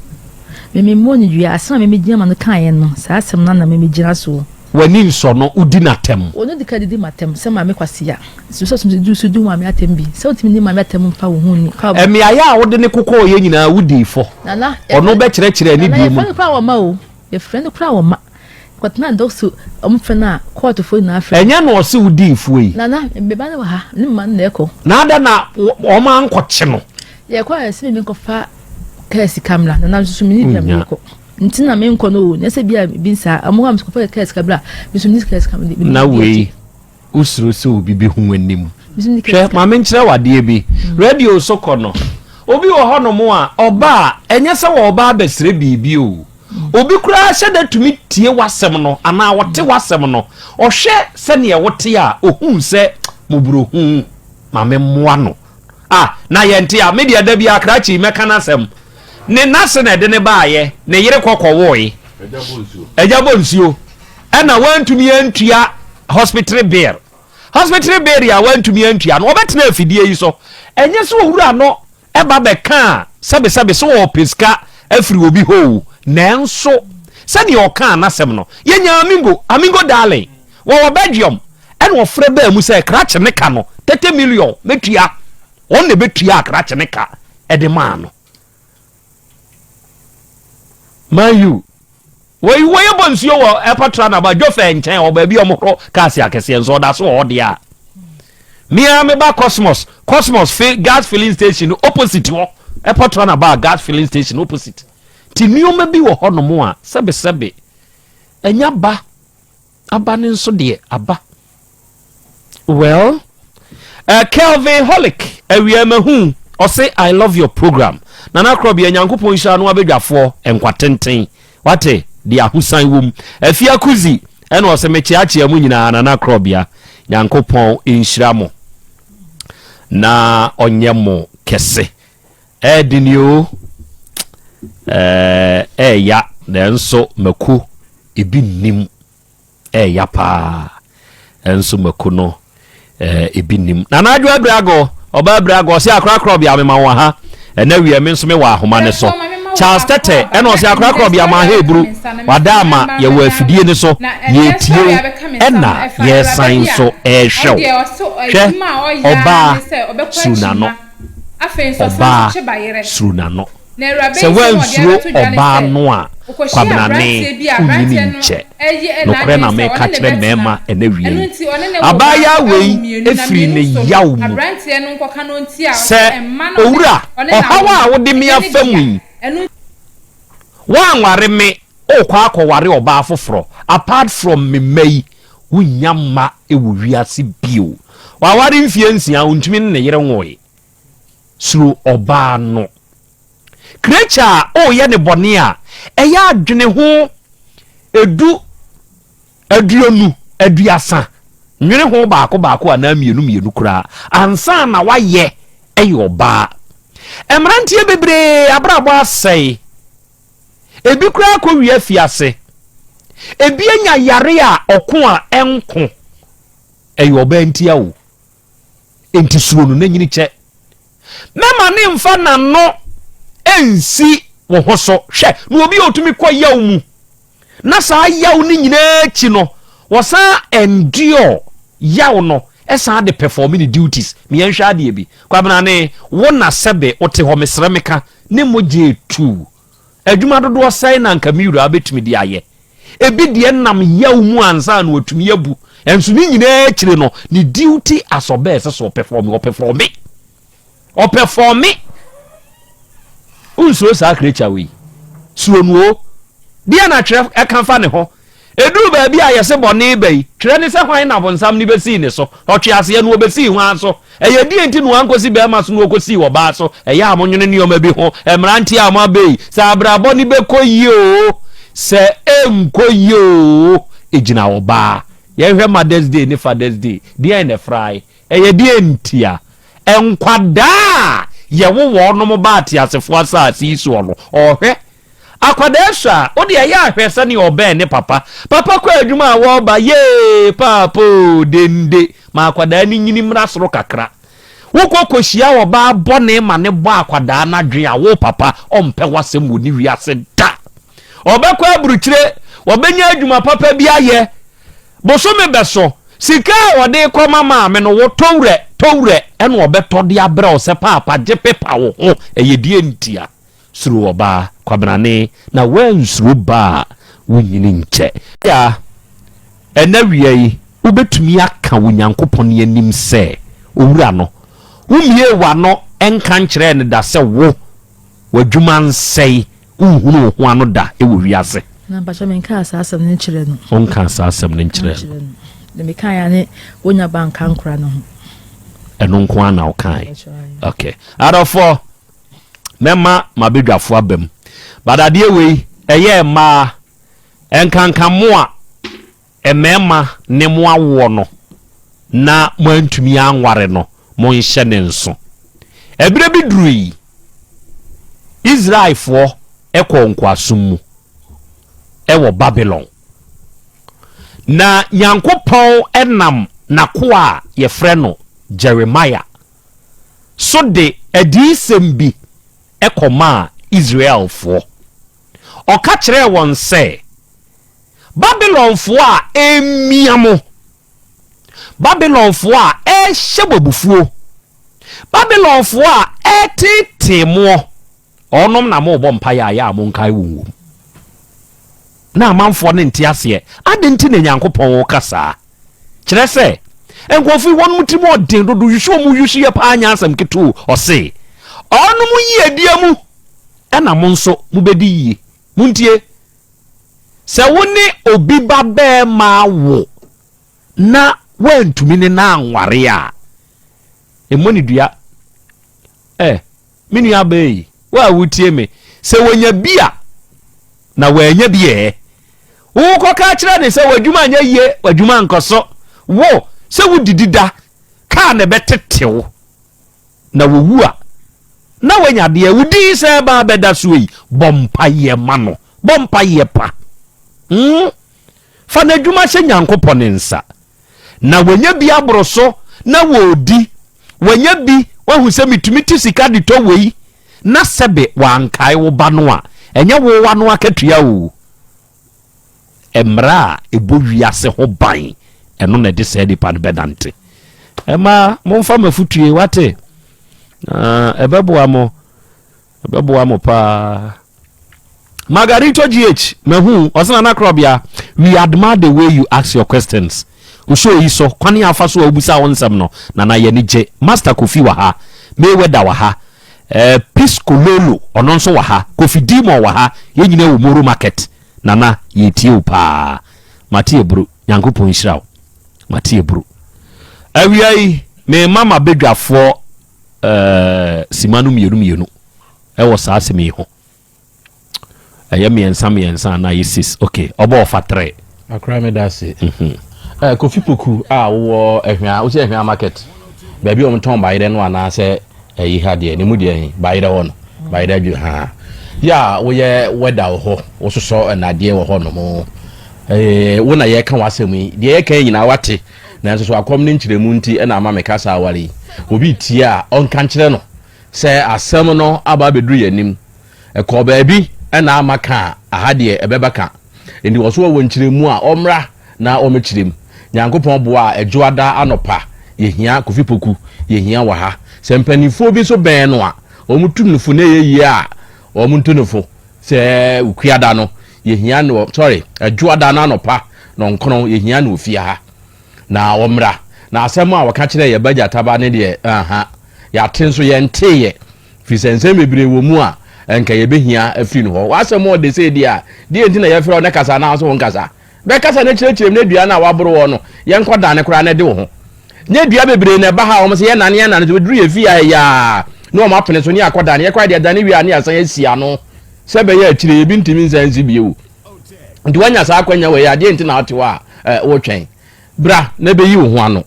mimi mo ne dua asɛm a mimi gyina ma no kan yɛ no saa asɛm no na mimi gyina so. W'ani nsɔ no wodi n'atɛm. Wɔn di ka didi m'atɛm sɛ maame kwasia so sɛ so so di maame atɛm bi sɛ wotumi ni maame atɛm mfa wo ho ni. Mmeaeɛ a wode ne kokɔɔ yɛ nyinaa wodii fɔ. Nana ɔno bɛkyerɛkyerɛ ne die mu. Nana yɛfrɛ no koraa wɔ ma o yɛfrɛ no koraa wɔ ma kɔtena dɔkso ɔmo fɛ no a kɔɔtofoɔ nyinaa frɛ. Ɛnyɛ na ɔse wodii foɔ yi. Nana mbeba no wɔ ha ne mma no na ɛkɔ. Na ada na wɔn ankɔkye no. Yɛkɔ a yɛsɛ mi nkɔfa kaa sika mmra nana nso so mi ni bia mi kɔ nti na mi nkɔ no o nyɛ sɛ bi a bi nsa ɔmo a mi kɔfa kaa sika bra mi nso mi ni kaa sika mi. Na wei wosuro sɛ obi bɛhu w'anim hwɛ maame nkyerɛ wadeɛ bi radio so kɔ no obi wɔ hɔnom a ɔba a ɛnyɛ sɛ wɔba abɛsrɛ biribi o obi koraa hyɛ da tumi tie w'asɛm no anaa ɔte w'asɛm no ɔhwɛ sɛneɛ wote a ohuu sɛ moborohu maame mmoa no a na yɛnte a medeɛ da bi akrakyi mɛka n'asɛm ne nase na ɛde ne baayɛ ne yere kɔkɔwoe agya bɔ nsuo ɛna wantumi antua hospital bill hospital bill a wantumi antua no wɔbɛtena afidie yi so ɛnyɛ sɛ owura no ɛba bɛka a sɛbesɛbe sɛ wɔpɛ sika afiri obi hɔ o nanso sɛdeɛ ɔkaa n'asɛm no yɛnya Amingo Amingo darling wɔwɔ Belgium ɛna ɔfrɛ baa mu sɛ krakye ne ka no 30 million mɛtua wɔn na ɛbɛtua krakye ne ka ɛde maa no man u wɔyi wɔyɛ bɔ nsuo wɔ airport roundabout dwofɛ nkyɛn wɔ baabi a wɔhoro cars akɛseɛ nso ɔda so wɔ hɔ deɛ a mmea meba Cosmos Cosmos fi gas filling station opposite hɔ airport roundabout gas filling station opposite ti nneɛma bi wɔ hɔnom a sɛbesɛbe ɛnya ba aba ne nso deɛ aba well Kelvin Holic awia mahu. Ɔse I love your program. Nana Korɔbea Nyankopɔn nhyira no abadwafoɔ nkwa tenten. Wate deɛ ahosan wom. Afia Kuzi ɛna ɔse mekyeakyea mo nyinaa Nana Korɔbea Nyankopɔn nhyira mo na ɔnyɛ mo kɛse. Ɛɛdene oo, ɛɛ ɛɛya nanso mako ebi nnim. Ɛɛya paa nso mako no eh, ebi nim. Nana Adwo Abrago, ɔba Abrago, ɔse akorakora ɔbea mema wɔn ha. Ɛnɛ wiɛ me nso mewɔ ahoma ne so. Charles Tete ɛna ɔse akorakora ɔbea ma ha eburu. Wada ama yɛwɔ afidie ne so, yɛretie wo ɛna yɛresan nso ɛrehwɛ wo. Hwɛ, ɔbaa suru n'ano. Ɔbaa suru n'ano. Sɛ woansuro ɔbaa no a, Kwabenane, wonyini nkyɛ. Nokorɛ na meka kyerɛ mmarima ɛnɛ awia yi. Abaayaa wei firi ne yaw mu sɛ, Owura, ɔhaw a wode me afa mu yi, woanware me, worekɔ akɔware ɔbaa foforɔ, apart from me mma yi, wonnya mma wɔ wiase bio. Waware mfeɛ nsia, ɔntumi ne ne yere nwoe. Suro ɔbaa no. Creature a ɔreyɛ ne bɔne a, ɛyɛ adwene ho edu, aduonu, aduasa. Nwene ho baako baako anaa mmienu mmienu koraa ansa na wayɛ ɛyɛ ɔbaa. Mmeranteɛ bebree abrabɔ asɛe. Ebi koraa kɔwie afiase. Ebi anya yare a ɔko a ɛnko. Ɛyɛ ɔbaa ntia o. Enti suro no na nyini kyɛ. Mɛma ne mfa n'ano nsi wo ho so. Hwɛ, na obi a otumi kɔ yaw mu, na saa yaw no nyinaa akyi no, wɔsan endure yaw no, san de perform ne duties. Ma yɛnhwɛ adeɛ bi. Kwabena ne, wo na sɛbe wote hɔ, mesrɛ meka, ne mogya etu. Adwuma dodoɔ sɛn na anka me wura bɛtumi de ayɛ? Ebi deɛ nam yaw mu ansa na watumi abu. Ɛnso ne nyinaa akyire no, ne duty as ɔbaa ɛsɛ sɛ ɔpɛfɔme, ɔpɛfɔme. Ɔpɛfɔme. Wonsuro saa creature wei. Suro no o. Deɛ na twerɛ ɛka fa ne ho. Ɛduru baabi a yɛse bɔne ba yi, twerɛ ne sɛ hwan na bonsam no bɛsii ne so? Ɔtweaseɛ no ɔbɛsii hwan so? Ɛyɛ deɛn nti na wankɔsi barima so na ɔkɔsii ɔbaa so? Ɛyɛ a monwene nneɛma bi ho, mmeranteɛ a moaba yi, sɛ abrabɔ no bɛkɔ yie oo, sɛ ɛnkɔ yie oo, ɛgyina ɔbaa. Yɛnhwɛ Mother's Day ne Father's Day, deɛn na ɛfrae? Ɛyɛ deɛn ntia? Nkwadaa a yɛwo wɔnom ba ateasefoɔ asase yi soɔ no, ɔhwɛ Akwadaa sua a, wo deɛ yɛ a hwɛ sɛdeɛ ɔbɛn ne papa. Papa kɔ adwuma a wɔreba, yee paapa oo, dende. Ma akwadaa no nyini mmra soro kakra. Wokɔ kɔhyia ɔbaa bɔne ma no bɔ akwadaa no adwene a, wo papa, ɔmpɛ w'asɛm wɔ ne wiase da. Ɔbɛkɔ aburukyire, ɔbɛnya adwuma papa bi ayɛ. Bosome bɛso, sika a ɔde rekɔma maame no, wo tɔ werɛ, tɔ werɛ, ɛna ɔbɛtɔ de abrɛ wo sɛ paapa gye pepa wo ho. Ɛyɛ deɛ ntia? Suro ɔbaa, kwabenane, na woansuro ba a, wonnyini nkyɛ. A Ɛnnɛ awia yi, wobɛtumi aka wɔ Nyankopɔn anim sɛ, Owura no, wommiee w'ano nka nkyerɛɛ no da sɛ wo, w'adwuma nsɛe, wonhunu wo ho ano da wɔ wiase. Na mpakyɛ menkaa saa asɛm no nkyerɛ no. Wonkaa saa asɛm no nkyerɛɛ no. Deɛ mekaeɛ ara ne wonya ba nka nkora no ho. Ɛno nko ara na wokae. Okay. Adɔfoɔ. Mɛma m'abadwafo aba mu. But adeɛ wei ɛyɛ mmaa ɛnkanka mo a mmarima ne mo awoɔ no na moantumi anware no monhyɛ ne nso. Ɛberɛ bi durui Israelfoɔ kɔɔ nkoasom mu wɔ Babylon. Na Nyankopɔn nam n'akoa a yɛfrɛ no Jeremiah so de adiyisɛm bi kɔmaa Israelfoɔ. Ɔka kyerɛɛ wɔn sɛ, Babilonfoɔ a ɛremia mo, Babilonfoɔ a ɛrehyɛ mo abufuo, Babilonfoɔ a ɛreteetee moɔ, Ɔnom na mobɔ mpaeɛ a ɛyɛ a monkae wɔn wom. Na amanfoɔ no nte aseɛ. Adɛn nti na Nyankopɔn reka saa? Kyerɛ sɛ, nkurɔfoɔ yi wɔnom tirim ɔden dodo, yusu wɔn yusu yɛ paa nyɛ asɛm ketewa o. Ɔse, ɔnom yiedie mu ɛna mo nso mobɛdi yie. Montie, sɛ wo ne obi ba bɛɛma awo na woantumi ne no anware a, mmɔ ne dua. Eh. Me nua baa yi, wo a wotie me, sɛ wɔnya bi a, na wɔanya bi ɛ. Wokɔka kyerɛ ne sɛ w'adwuma nyɛ yie, w'adwuma nkɔ so. Wo, sɛ wodidi da, kaa na ɛbɛtete wo. Na wɔwu a, na wanya deɛ wo din sɛ ɛba abɛda soɔ yi, bɔ mpaeɛ ma no. Bɔ mpaeɛ pa. Hmm? Fa n'adwuma hyɛ Nyankopɔn nsa. Na wanya bi aboro so na wɔredi. Wanya bi, wahu sɛ metumi te sika de tɔ wei, na sɛbe wankae wo ba no a, ɛnyɛ wo w'ano akatua o. Mmara a ɛbɔ wiase ho ban, ɛno na ɛde saa nipa no bɛnante. Ɛma momfa m'afutue, wate? Na ɛbɛboa mo. Ɛbɛboa mo paa. Margarito GH, mahu, ɔsɛ Nana Krɔbea, we admire the way you ask your questions. Wo show yi so, kwane a afa so a wobisa wo nsɛm no, Nana yɛni gye. Master Kofi wɔ ha, Mayweather wɔ ha, eh, Piscololo, ɔno nso wɔ ha, Kofi Demon wɔ ha, yɛn nyinaa wɔ Moro Market. Nana, yɛtie wo paa. Mate aburu, Nyankopɔn nhyira wo. Mate aburu. Awia yi, mema m'abadwafoɔ eh, sima no mmienu mmienu ɛwɔ saa asɛm yi ho. Ɛyɛ mmiɛnsa mmiɛnsa anaa ɛyɛ sis. Ok, ɔbɔ ɔfa trɛ. Akora me da ase. Mhm. Eh, Kofi Poku a wowɔ Ahwea, wosɛ Ahwea market, baabi a wɔtɔn bayerɛ no anaasɛ ɛyi ha deɛ, ne mu deɛ he, bayerɛ hɔ no, bayerɛ adwo ha. Yɛ a woyɛ wɛda wɔ hɔ, wososɔ nnadeɛ wɔ hɔ nom. Eh, wo na yɛka w'asɛm yi, deɛ yɛka yi nyinaa wate. Nanso so akɔm ne nkyerɛmu nti na ama meka saa aware yi? Obi retie a, ɔnka nkyerɛ no sɛ asɛm no aba abɛduru yɛn anim. Ɛkɔɔ baabi na ama ka a, aha deɛ ɛbɛba ka. Enti wɔ so wɔwɔ nkyerɛmu a, ɔmmra na ɔmmɛkyerɛ mu. Nyankopɔn boa a, Ɛdwoada anɔpa, yɛhia Kofi Poku, yɛhia wɔ ha. Sɛ mpanimfoɔ bi nso bɛn no a, wɔtu no fo na ɛyɛ yie a, wɔntu no fo. Sɛ Wukuada no, yɛhia no wɔ, sorry, Ɛdwoada no anɔpa nɔnkron, yɛhia no wɔ fie ha. Na ɔmmra. Na asɛm a ɔka kyerɛɛ yɛn ba Gyataba no deɛ, aha, yɛate nso yɛnteeɛ. Firi sɛ nsɛm bebree wɔ mu a ɛnka yɛbɛhia afiri no hɔ. W'asɛm ɔde sei deɛ a, deɛ nti na yɛfrɛ wo na kasa anaa nso wonkasa? Bɛkasa na kyerɛkyerɛ mu na dua no a waboro wɔ no, yɛnkɔdane koraa na ɛde wo ho. Nyɛ dua bebree na ɛba ha a wɔn sɛ yɛnane yɛnane so bɛduru yɛn fie a ɛyɛ a na wɔn apene so ne akɔdane. Yɛkɔ deɛ dane wie a ne yɛasan asi ano sɛ ɛbɛyɛ akyire ebi ntumi nsan nsi bio. Nti woanya saa akwanya wei a, deɛ nti na wote hɔ a wotwɛn? Bra na bɛyi wo ho ano.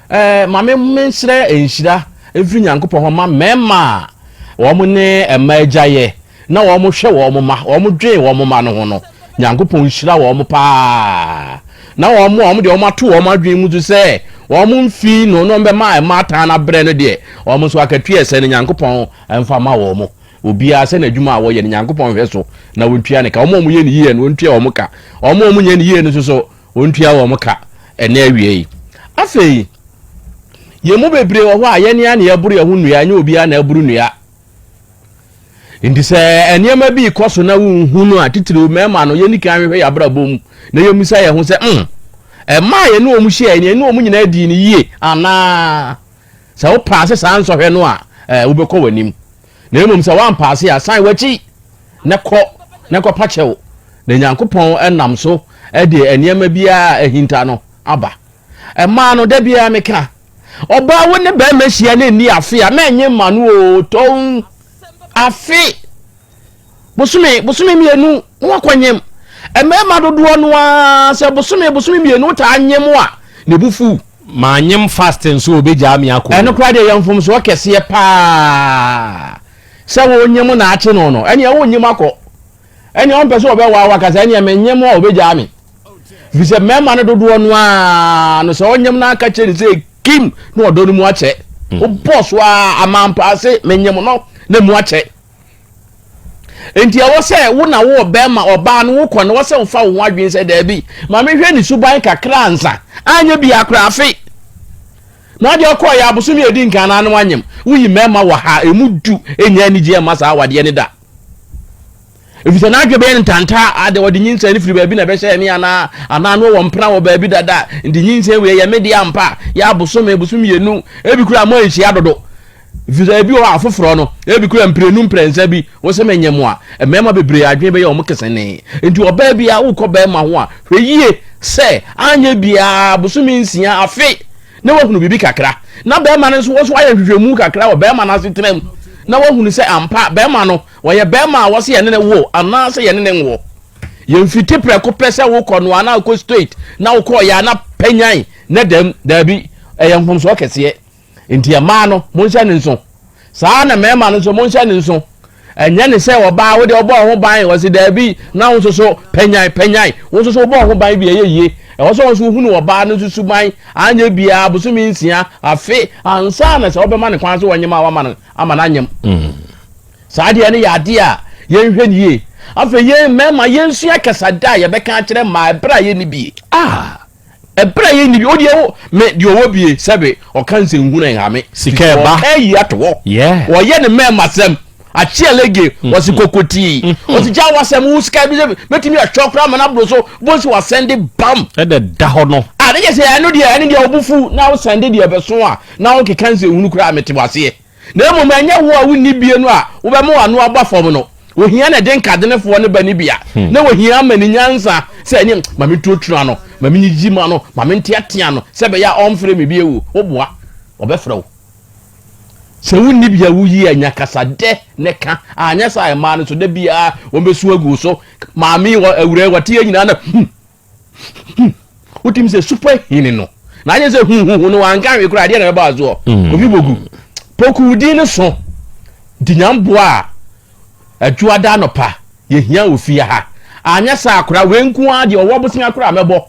Eh, ma me mensrɛ nhyira mfiri Nyankopɔn hɔ ma mmarima a wɔn ne mma agyaeɛ na wɔn hwɛ wɔn mma, wɔn dwen wɔn mma no ho no. Nyankopɔn nhyira wɔn paa. Na wɔn a wɔn deɛ wɔn ato wɔn adwene mu so sɛ wɔn mfi no na wɔn bɛma mma atan no abrɛ no deɛ, wɔn nso akatua ɛsɛ no Nyankopɔn mfa ma wɔn. Obiara sɛ n'adwuma a wɔyɛ no Nyankopɔn nhwɛ so na wɔntua ne ka. Wɔn a wɔyɛ no yie no wɔntua wɔn ka. Wɔn a wɔnyɛ no yie no nso so Wɔntua wɔn ka ɛnnɛ awia yi. Afei, yɛn mu bebree wɔ hɔ a yɛn ara na yɛboro yɛn ho nnua, ɛnyɛ obiara na ɛboro nnua. Nti sɛ nneɛma bi rekɔ so na wonhu no a, titiriw mmarima no, yɛnni kan hwehwɛ yɛn abrabɔ mu na yɛmmisa yɛn ho sɛ, mm, ɛmaa yɛne wɔn hyiae no, yɛne wɔn nyinaa dii no yie anaa? Sɛ wopaase saa nsɔhwɛ no a, eh, wobɛkɔ w'anim. Na mmom sɛ woampaase a, san w'akyi na kɔ na kɔpa kyɛw, na Nyankopɔn nam so de nneɛma biara a ahinta no aba. Mmaa no, da biara meka, ɔbaa wo ne barima hyia na ɛnni afe a, mɛnye mma no o, tɔn afe, bosome, bosome mmienu na wakɔnyem. Mmarima dodoɔ no ara sɛ bosome, bosome mmienu wotaa nyem a, ne bo fuw. Manyem fast nso obegyaa me akɔ o. Ɛno koraa deɛ ɛyɛ mfomsoɔ kɛseɛ paa sɛ wonyem na akye no no, ɛneɛ wonyem akɔ. Ɛneɛ ɔmpɛ sɛ ɔbɛwaa wo aka sɛ ɛneɛ menyem a ɔbɛgyaa me. Firi sɛ mmarima no dodoɔ no ara no sɛ ɔnyem no aka kyerɛ ne sɛ kim na ɔdɔ no mu akyɛ. Wobɔ so ara amampaase menyem no na mu akyɛ. Nti ɛwɔ sɛ wo na wowɔ bɛrima ɔbaa no wokɔ no wɔ sɛ wofa wo ho adwene sɛ daabi ma mehwɛ ne suban kakra ansa anyɛ bia koraa afe na adeɛ ɔkɔɔ yɛ abosome edi nkan na ano anyem woyi mmarima wɔ ha emu du enya anigyeɛ mma saa awadeɛ ne da efisɛ n'adwe bɛyɛ ntanta ade ɔde nyinsɛn no firi baabi na ɛbɛhyɛ me anaa anaa no wɔ mpena wɔ baabi dada nti nyinsɛn wei yɛ me deɛ ampa yɛ abosome bosome mmienu ebi kura mo anhyia dodo Ɛfiri sɛ ebi wɔ hɔ a afoforɔ no, ebi kura mprenu mprɛnsa bi, wo sɛ menyɛ mo a, mmarima bebree adwene bɛyɛ wɔn kesenee. Nti ɔbaa bi a wokɔ barima ho a, hwɛ yie sɛ anyɛ biara bosome nsia, afe, na wahunu biribi kakra. Na barima no nso, wo nso woayɛ nhwehwɛmu kakra wɔ barima no asetena mu. na woahunu sɛ ampa bɛrima no ɔyɛ bɛrima a wɔse yɛne no wo anaasɛ yɛne no nwo. Yɛmfiti prɛko pɛ sɛ wokɔ no anaa wokɔ straight na wokɔɔ yɛ ana panyan na dɛm daabi ɛyɛ mfomsoɔ kɛseɛ. Nti mmaa no monhyɛ ne nso. Saa na mmarima no nso monhyɛ ne nso. Ɛnyɛ ne sɛ ɔbaa wo deɛ ɔbɔ ho ban ɔsi daabi na wo nso so panyan panyan wo nso so wobɔ ho ban bi ɛyɛ yie. Ɛwɔ sɛ wo nso wohunu ɔbaa no nso suban anyɛ biara bosome nsia afe ansa na sɛ wobɛma ne kwan so wɔnyem a wama no ama no anyem. Mm. Saa adeɛ no yɛ adeɛ a yɛnhwɛ no yie. Afei yɛn mmarima yɛnsua kasada a yɛbɛka akyerɛ mmaa ɛberɛ a yɛnni bie. Ah! Ɛberɛ a yɛnni bie, wodeɛ wo, me deɛ ɔwɔ bie sɛbe ɔka nsɛnhunu a ɛnha me. Sika ɛba. Ɔka ayi ato hɔ. Yeah. Ɔyɛ ne mmarima sɛm. Akyeɛ lege, wɔsi kokotii. Wɔsi gya wasɛm, wo sika bi sɛ mɛtumi atwɛ koraa ma no aboro so, bonsi wasɛnde bam. Ɛna da hɔ no. Ah, ne kyɛ sɛ ɛno deɛ, ɛno deɛ ɔbo fu na wosɛnde deɛ ɛbɛso a, na wokeka nsɛnhunu koraa mete waseɛ. Na mmom ɛnyɛ wo a wunni bie no a wobɛma w'ano aba fam no. Ohia na ɛde nkadenefoɔ no ba ne bia, hmm. na ohia ama ne nyansa sɛ ɛne ma mentuatua no, ma menyigyi ma no, ma menteatea no, sɛ ɛbɛyɛ a ɔmfrɛ me bio. Woboa, ɔbɛfrɛ wo. Sɛ wonni bia woyi anya kasa dɛ ne ka, anyɛ saa mmaa no so da biara wɔbɛsu agu so. Maame wɔ awura wɔte yɛ nyinaa na hmm, hmm. Wotumi sɛ super hene no na anyɛ sɛ huhuhu no wanka hwee koraa adeɛ na ɛbɛba asoɔ mm. Kofi Boku poku din no so nti nyamboa a adwoada anɔpa yɛhia wɔ fie ha anyɛ saa akora wei nko ara deɛ ɔwɔ bosea koraa mɛbɔ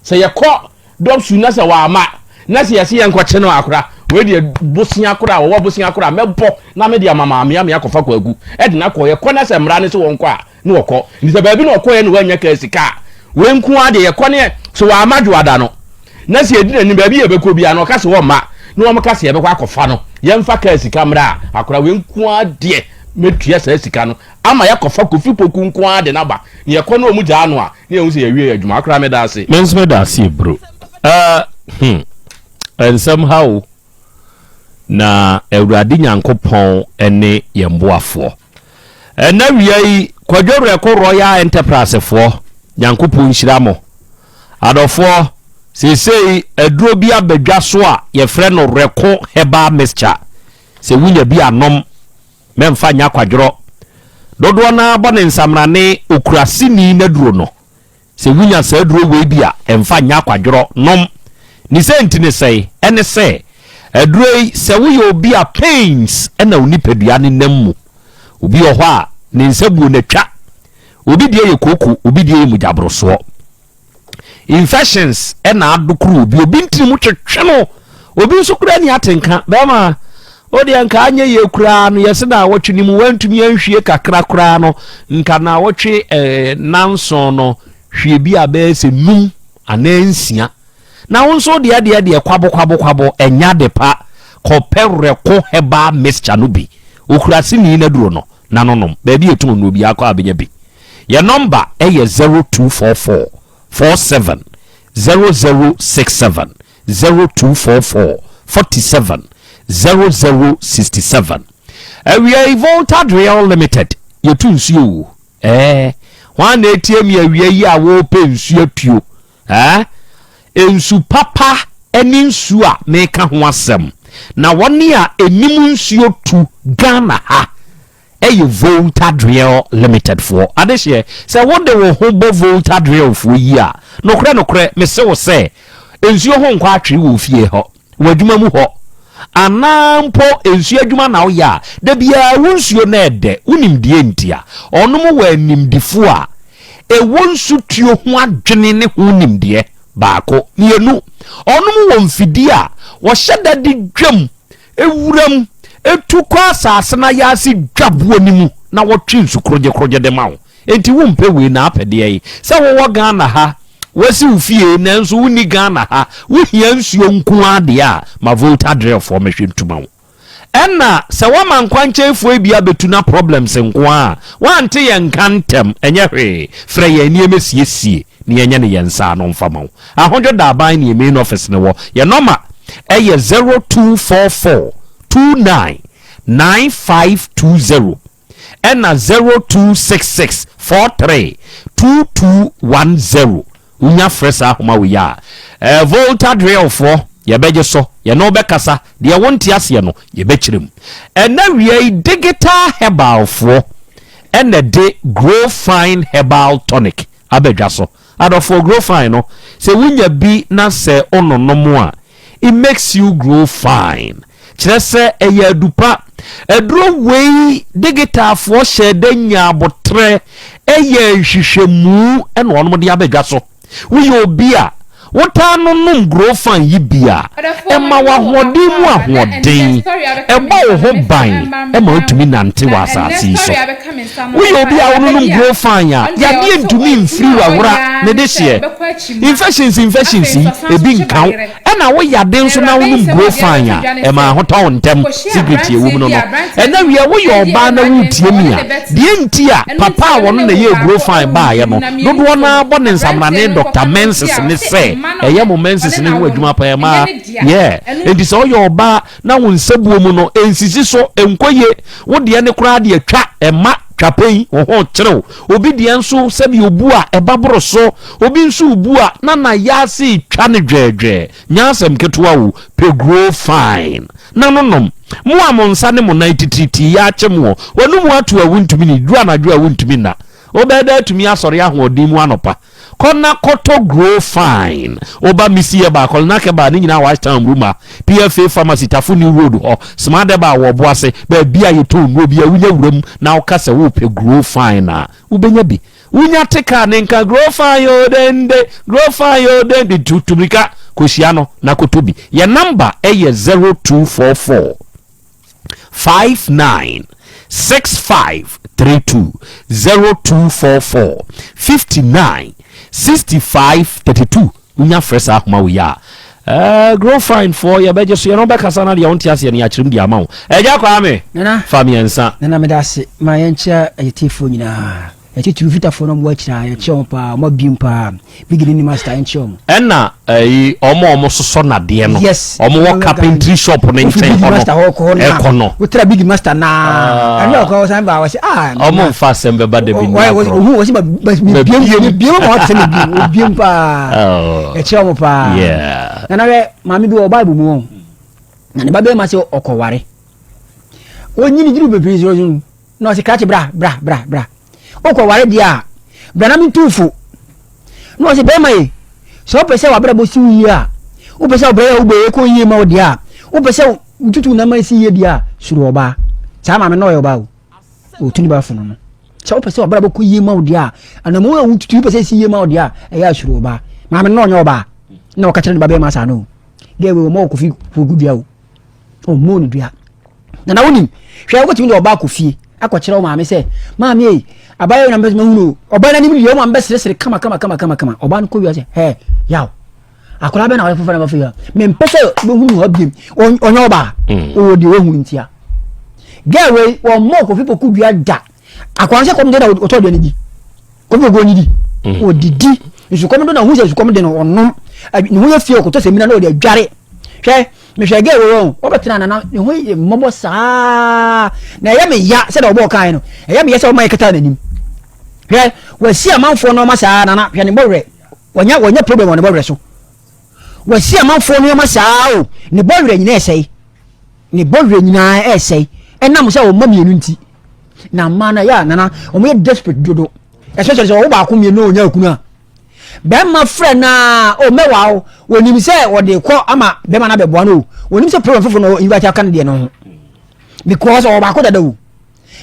sɛ yɛkɔ dɔpsu na sɛ wama na sɛ yɛse yɛnkɔkye no akora wei deɛ bosea koraa ɔwɔ bosea koraa mɛbɔ na mede ama maame ame akɔfa kwaku ɛde no akɔ yɛkɔ na sɛ mmara ne sɛ wɔnkɔ a ne wɔkɔ nti sɛ baabi na ɔkɔɛ na wanya kaa sika a wei nko ara deɛ yɛkɔ ne so wɔama dwoada no na sɛ yɛdi n'anim baabi yɛbɛkɔ biara na ɔka sɛ wɔmma na wɔn ka sɛ yɛbɛkɔ akɔfa no yɛmfa kaa sika mmra a akora wei nko ara deɛ mɛtua saa sika no ama yɛakɔfa Kofi Poku nko ara de n'aba na yɛkɔ na wɔn gyaa no a na yɛhu sɛ yɛwie adwuma akora meda ase. Me nso meda ase bro. Uh, hmm. Nsɛm ha o. Na Awurade Nyankopɔn ne yɛn boafoɔ. Ɛnɛ wia yi, Kwadwo Werɛko Royal Enterprise foɔ, Nyankopɔn nhyira mo. Adɔfoɔ, seesei aduro bi aba dwa so a yɛfrɛ no Rɛko Herbal Mixture. Sɛ wonya bi a nom, mɛmfa nyɛ akwadworɔ. Dodoɔ no ara bɔ ne nsamrane okuraseni n'aduro no. Sɛ wunya saa aduro wei bi a, mfa nyɛ akwadworɔ, nom. Ne sɛ nti ne sɛe? Ɛne sɛ, aduro yi, sɛ woyɛ obi a pains na wo nipadua no nam mu. Obi wɔ hɔ a, ne nsa buo no atwa. Obi deɛ yɛ kooko, obi deɛ yɛ mogyaborosoɔ. Infections na adokoro obi, obi ntini mu twetwe no, obi nso koraa ni atenka. Bɛrima, wo deɛ nka anyɛ yie koraa no, yɛse naawɔtwe no mu woantumi anhwie kakra koraa no, nka naawɔtwe eh, nanson no, hwie bi a bɛyɛ sɛ num anaa nsia. Na wo nso deɛ deɛ deɛ kwabo kwabo kwabo, ɛnyɛ ade pa. Kɔpɛ Rɛko herbal mixture no bi. Okura sini no aduro no, na no nom. Baabi a ɛtɔn nnuro biara kɔ a bɛnya bi. Yɛn nɔmba yɛ 0244 47 0067. 0244 47 0067. Awia yi Volta Drill Limited yɛtu nsuo o. Ɛɛ hwan na etie mi awia yi a wɔrepɛ nsuo atuo? Ɛɛ nsu papa ne nsuo a meka ho asɛm na wɔne a enim nsuo tu Ghana ha. Ɛyɛ Volta Drill Limited foɔ adehyeɛ. Sɛ wode wo ho bɔ Volta Drill foɔ yi a, nokorɛ nokorɛ mese wo sɛ, nsuo ho nkɔ atwere wɔ wo fie hɔ, w'adwuma mu hɔ, anaa mpo nsuo adwuma na woyɛ a, da biara wo nsuo no ɛɛdɛ. Wonim deɛ nti a? Ɔnom wɔ animdefoɔ a ɛwɔ nsutuo ho adwene ne ho nimdeɛ, baako. Mmienu, ɔnom wɔ mfidie a wɔhyɛ da de dwam Wuram, tu kɔ asase no ayaase dwa boɔ no mu na wɔtwe nsu korogyekorogye de ma wo. Enti wompɛ wei na apɛ deɛn? Sɛ wowɔ Ghana ha, woasi wo fie nanso wonni Ghana ha, wohia nsuo nko ara deɛ a, ma Volta Drillfoɔ mmɛhwɛ ntu ma wo. Ɛna sɛ woama nkwankyɛnfoɔ yi bi abɛtu na problems nko ara a, woante yɛn nka ntɛm, ɛnyɛ hwee, frɛ yɛn nneɛma siesie na yɛnyɛ no yɛn nsa ano mfa ma wo. Ahodwo Daban ne yɛn main office no wɔ. Yɛn nɔma yɛ 0244 29 9520 ɛna 0266 43 2210. Wonya frɛ saa ahoma wei a, eh, Volta Drill foɔ. Yɛbɛgye so, yɛne wo bɛkasa, deɛ wonte aseɛ no, yɛbɛkyerɛ mu. Ɛnnɛ awia yi, Digital Herbalfoɔ na ɛde Grow Fine Herbal Tonic aba dwa so. Adɔfoɔ, Grow Fine no, sɛ wonya bi na sɛ wononom a, it makes you grow fine. Kyerɛ sɛ ɛyɛ adu pa. Aduro wei, Digitalfoɔ hyɛɛ da nyaa aboterɛ yɛɛ nhwehwɛmu na wɔn de aba dwa so. Woyɛ obi a wotaa nonom Grofan yi bi a, ɛma wo ahoɔden mu ahoɔden, ɛbɔ wo ho ban ma wotumi nante wɔ asase yi so. Woyɛ obi a wononom Grofan a, yadeɛ ntumi mfiri w'awora ne dehyeɛ. Infections infections yi, ebi nka wo. Ɛna wo yade nso na wonom Grofan a, ɛma ahotɔ wo ntɛm. Secret a ɛwɔ mu no no. Ɛnɛ wiɛ woyɛ ɔbaa na woretie me a, deɛ nti a papa a ɔno na ɛyɛɛ Grofan baeɛ no, dodoɔ no ara bɔ ne nsamrane Doctor Menses ne sɛ, ɛyɛ mo menses no ho adwuma paa mmaa. Yeah. Enti sɛ woyɛ ɔbaa na wo nsabuo mu no ɛnsisi so, ɛnkɔ yie, wo deɛ no koraa deɛ twa, ɛma twapɛn, wo ho kyere wo. Obi deɛ nso sɛbi obu a ɛba boro so, obi nso rebu a na n'ayaase retwa no dwɛɛdwɛɛ. Nyɛ asɛm ketewa o, pɛ grow fine na no nom. Mo a mo nsa ne mo nan titiritii yɛ akye moɔ, w'anomu ato a wontumi nni, duru anadwo a wontumi nna. Wobɛyɛ dɛ atumi asɔre ahoɔden mu anɔpa. Kɔ na kɔtɔ grow fine. Woba Missy Herbal, Kolinak Herbal ne nyinaa wɔ Ashtown Mruma, PFA Pharmacy, Tafo New Road hɔ, Smart Herbal wɔ Ɔboase, baabi a yɛtɔn nnuro biara wonya wura mu na woka sɛ worepɛ grow fine a, wobɛnya bi. Wonya te kaa ne nka grow fine o dende, grow fine o dende, tu tu mirika kɔhyia no na kɔtɔ bi. Yɛn namba yɛ 0244 59 65 32, 0244 59 65 32. Wonya frɛ saa ahoma wei a, eh, grow fine foɔ yɛbɛgye so, yɛne wo bɛkasa na deɛ wonte aseɛ no yɛakyerɛ mu de ama wo. Agya Kwame, Nana, fa mmiɛnsa. Nana meda ase ma yɛnkyea ayɛtiefoɔ nyinaa. Yɛtitiriw Fitafoɔ no a wɔwɔ akyire ha, yɛkyea wɔn paa, wɔn abiem paa. Big ne ne master, yɛnkyea wɔn. Ɛna ɛyi wɔn a wɔsosɔ nnadeɛ no, Yes. wɔn wɔ carpentry shop no Wofi nkyɛn Big hɔ no, Master hɔ kɔ hɔ no a, ɛkɔ no. wotra Big Master naa. Ɛno ɔkɔ ɔsan ba ɔsɛ ah. Wɔn nfa asɛm bɛba da bi ni agorɔ. Ohun wɔsi ma biem biem ma ɔte ne biem obiem paa. Oh. Ɛkyerɛ wɔn paa. Yeah. Nana hwɛ maame bi wɔ Bible mu wɔn. Na ne ba bɛrima sɛ ɔkɔware. Onyini duru bebree sɛ ɔsɛ na ɔsɛ krakye bra bra bra bra. Wokɔware deɛ a bra na mentu fo. Na ɔsɛ bɛrima yi sɛ wopɛ sɛ w'abrabɔ si wo yie a wopɛ sɛ ɔbrɛ yɛ wobɔ yɛ kɔ yie ma wo deɛ a wopɛ sɛ wotutu nneɛma si yie deɛ a suro ɔbaa. Saa maame na ɔyɛ ɔbaa o. Ɔtu ne ba fo no no. Sɛ wopɛ sɛ w'abrabɔ kɔ yie ma wo deɛ a anamɔ a wotutu wopɛ sɛ ɛsi yie ma wo deɛ a ɛyɛ a suro ɔbaa. Maame no na ɔnyɛ ɔbaa na ɔka kyerɛ ne ba bɛrima saa no. Gɛɛ wei ɔmɔ kofi kogu dua o. Ɔmmɔɔ no dua. Nana wonim, hwɛ wobɛtumi de ɔba akɔ fie akɔkyerɛ wo maame sɛ, maame ei, abayɛ na mepɛ sɛ mahunu o. Ɔbaa no anim deɛ wo maame bɛseresere kama kama kama kama kama. Ɔbaa no kɔ wiase, hɛ, yaw. Akwadaa bɛn na wɔyɛ foforɔ na wɔfɛ yi? Mempɛ sɛ wobɛhunu hɔ biem. Ɔnyɛ ɔbaa. Mm. Ɔwɔ deɛ wahunu ntia. Gɛɛ wei, wɔmmɔɔ Kofi Poku dua da. Akwadaa no sɛ kɔm de na ɔtɔ aduane di. Kofi Poku ɔnidi. Mm. Ɔdidi. Nsukɔm do na ɔhu sɛ nsukɔm de no ɔnom. Ne ho yɛ fie ɔkɔtɔ sɛ mina na ɔde adware. Hwɛ, mehwɛ gɛɛ wei wɔn, wɔbɛtena nana ne ho yɛ mmɔbɔ saa. Na ɛyɛ me ya sɛdeɛ ɔbɔɔ kae no. Ɛyɛ me ya sɛ ɔma yɛ kata n'anim. Hwɛ, wɔasi amanfoɔ nneɛma saa nana hwɛ ne bɔwerɛ. Wɔnya wɔnya problem wɔ ne bɔwerɛ so. Wɔasi amanfoɔ nneɛma saa o, ne bɔwerɛ nyinaa ɛsɛe. Ne bɔwerɛ nyinaa ɛsɛe. Ɛnam sɛ wɔn mma mmienu nti. Na mmaa no ɛyɛ a nana wɔn yɛ desperate dodo. Especially sɛ wɔwo baako mmienu na wɔnya okunu a. Bɛrima frɛ no a, o mɛwa o. Wɔnim sɛ wɔde kɔ ama bɛrima no abɛboa no o. Wɔnim sɛ problem foforɔ na invite aka no deɛ no ho. Because ɔwɔ baako dada o.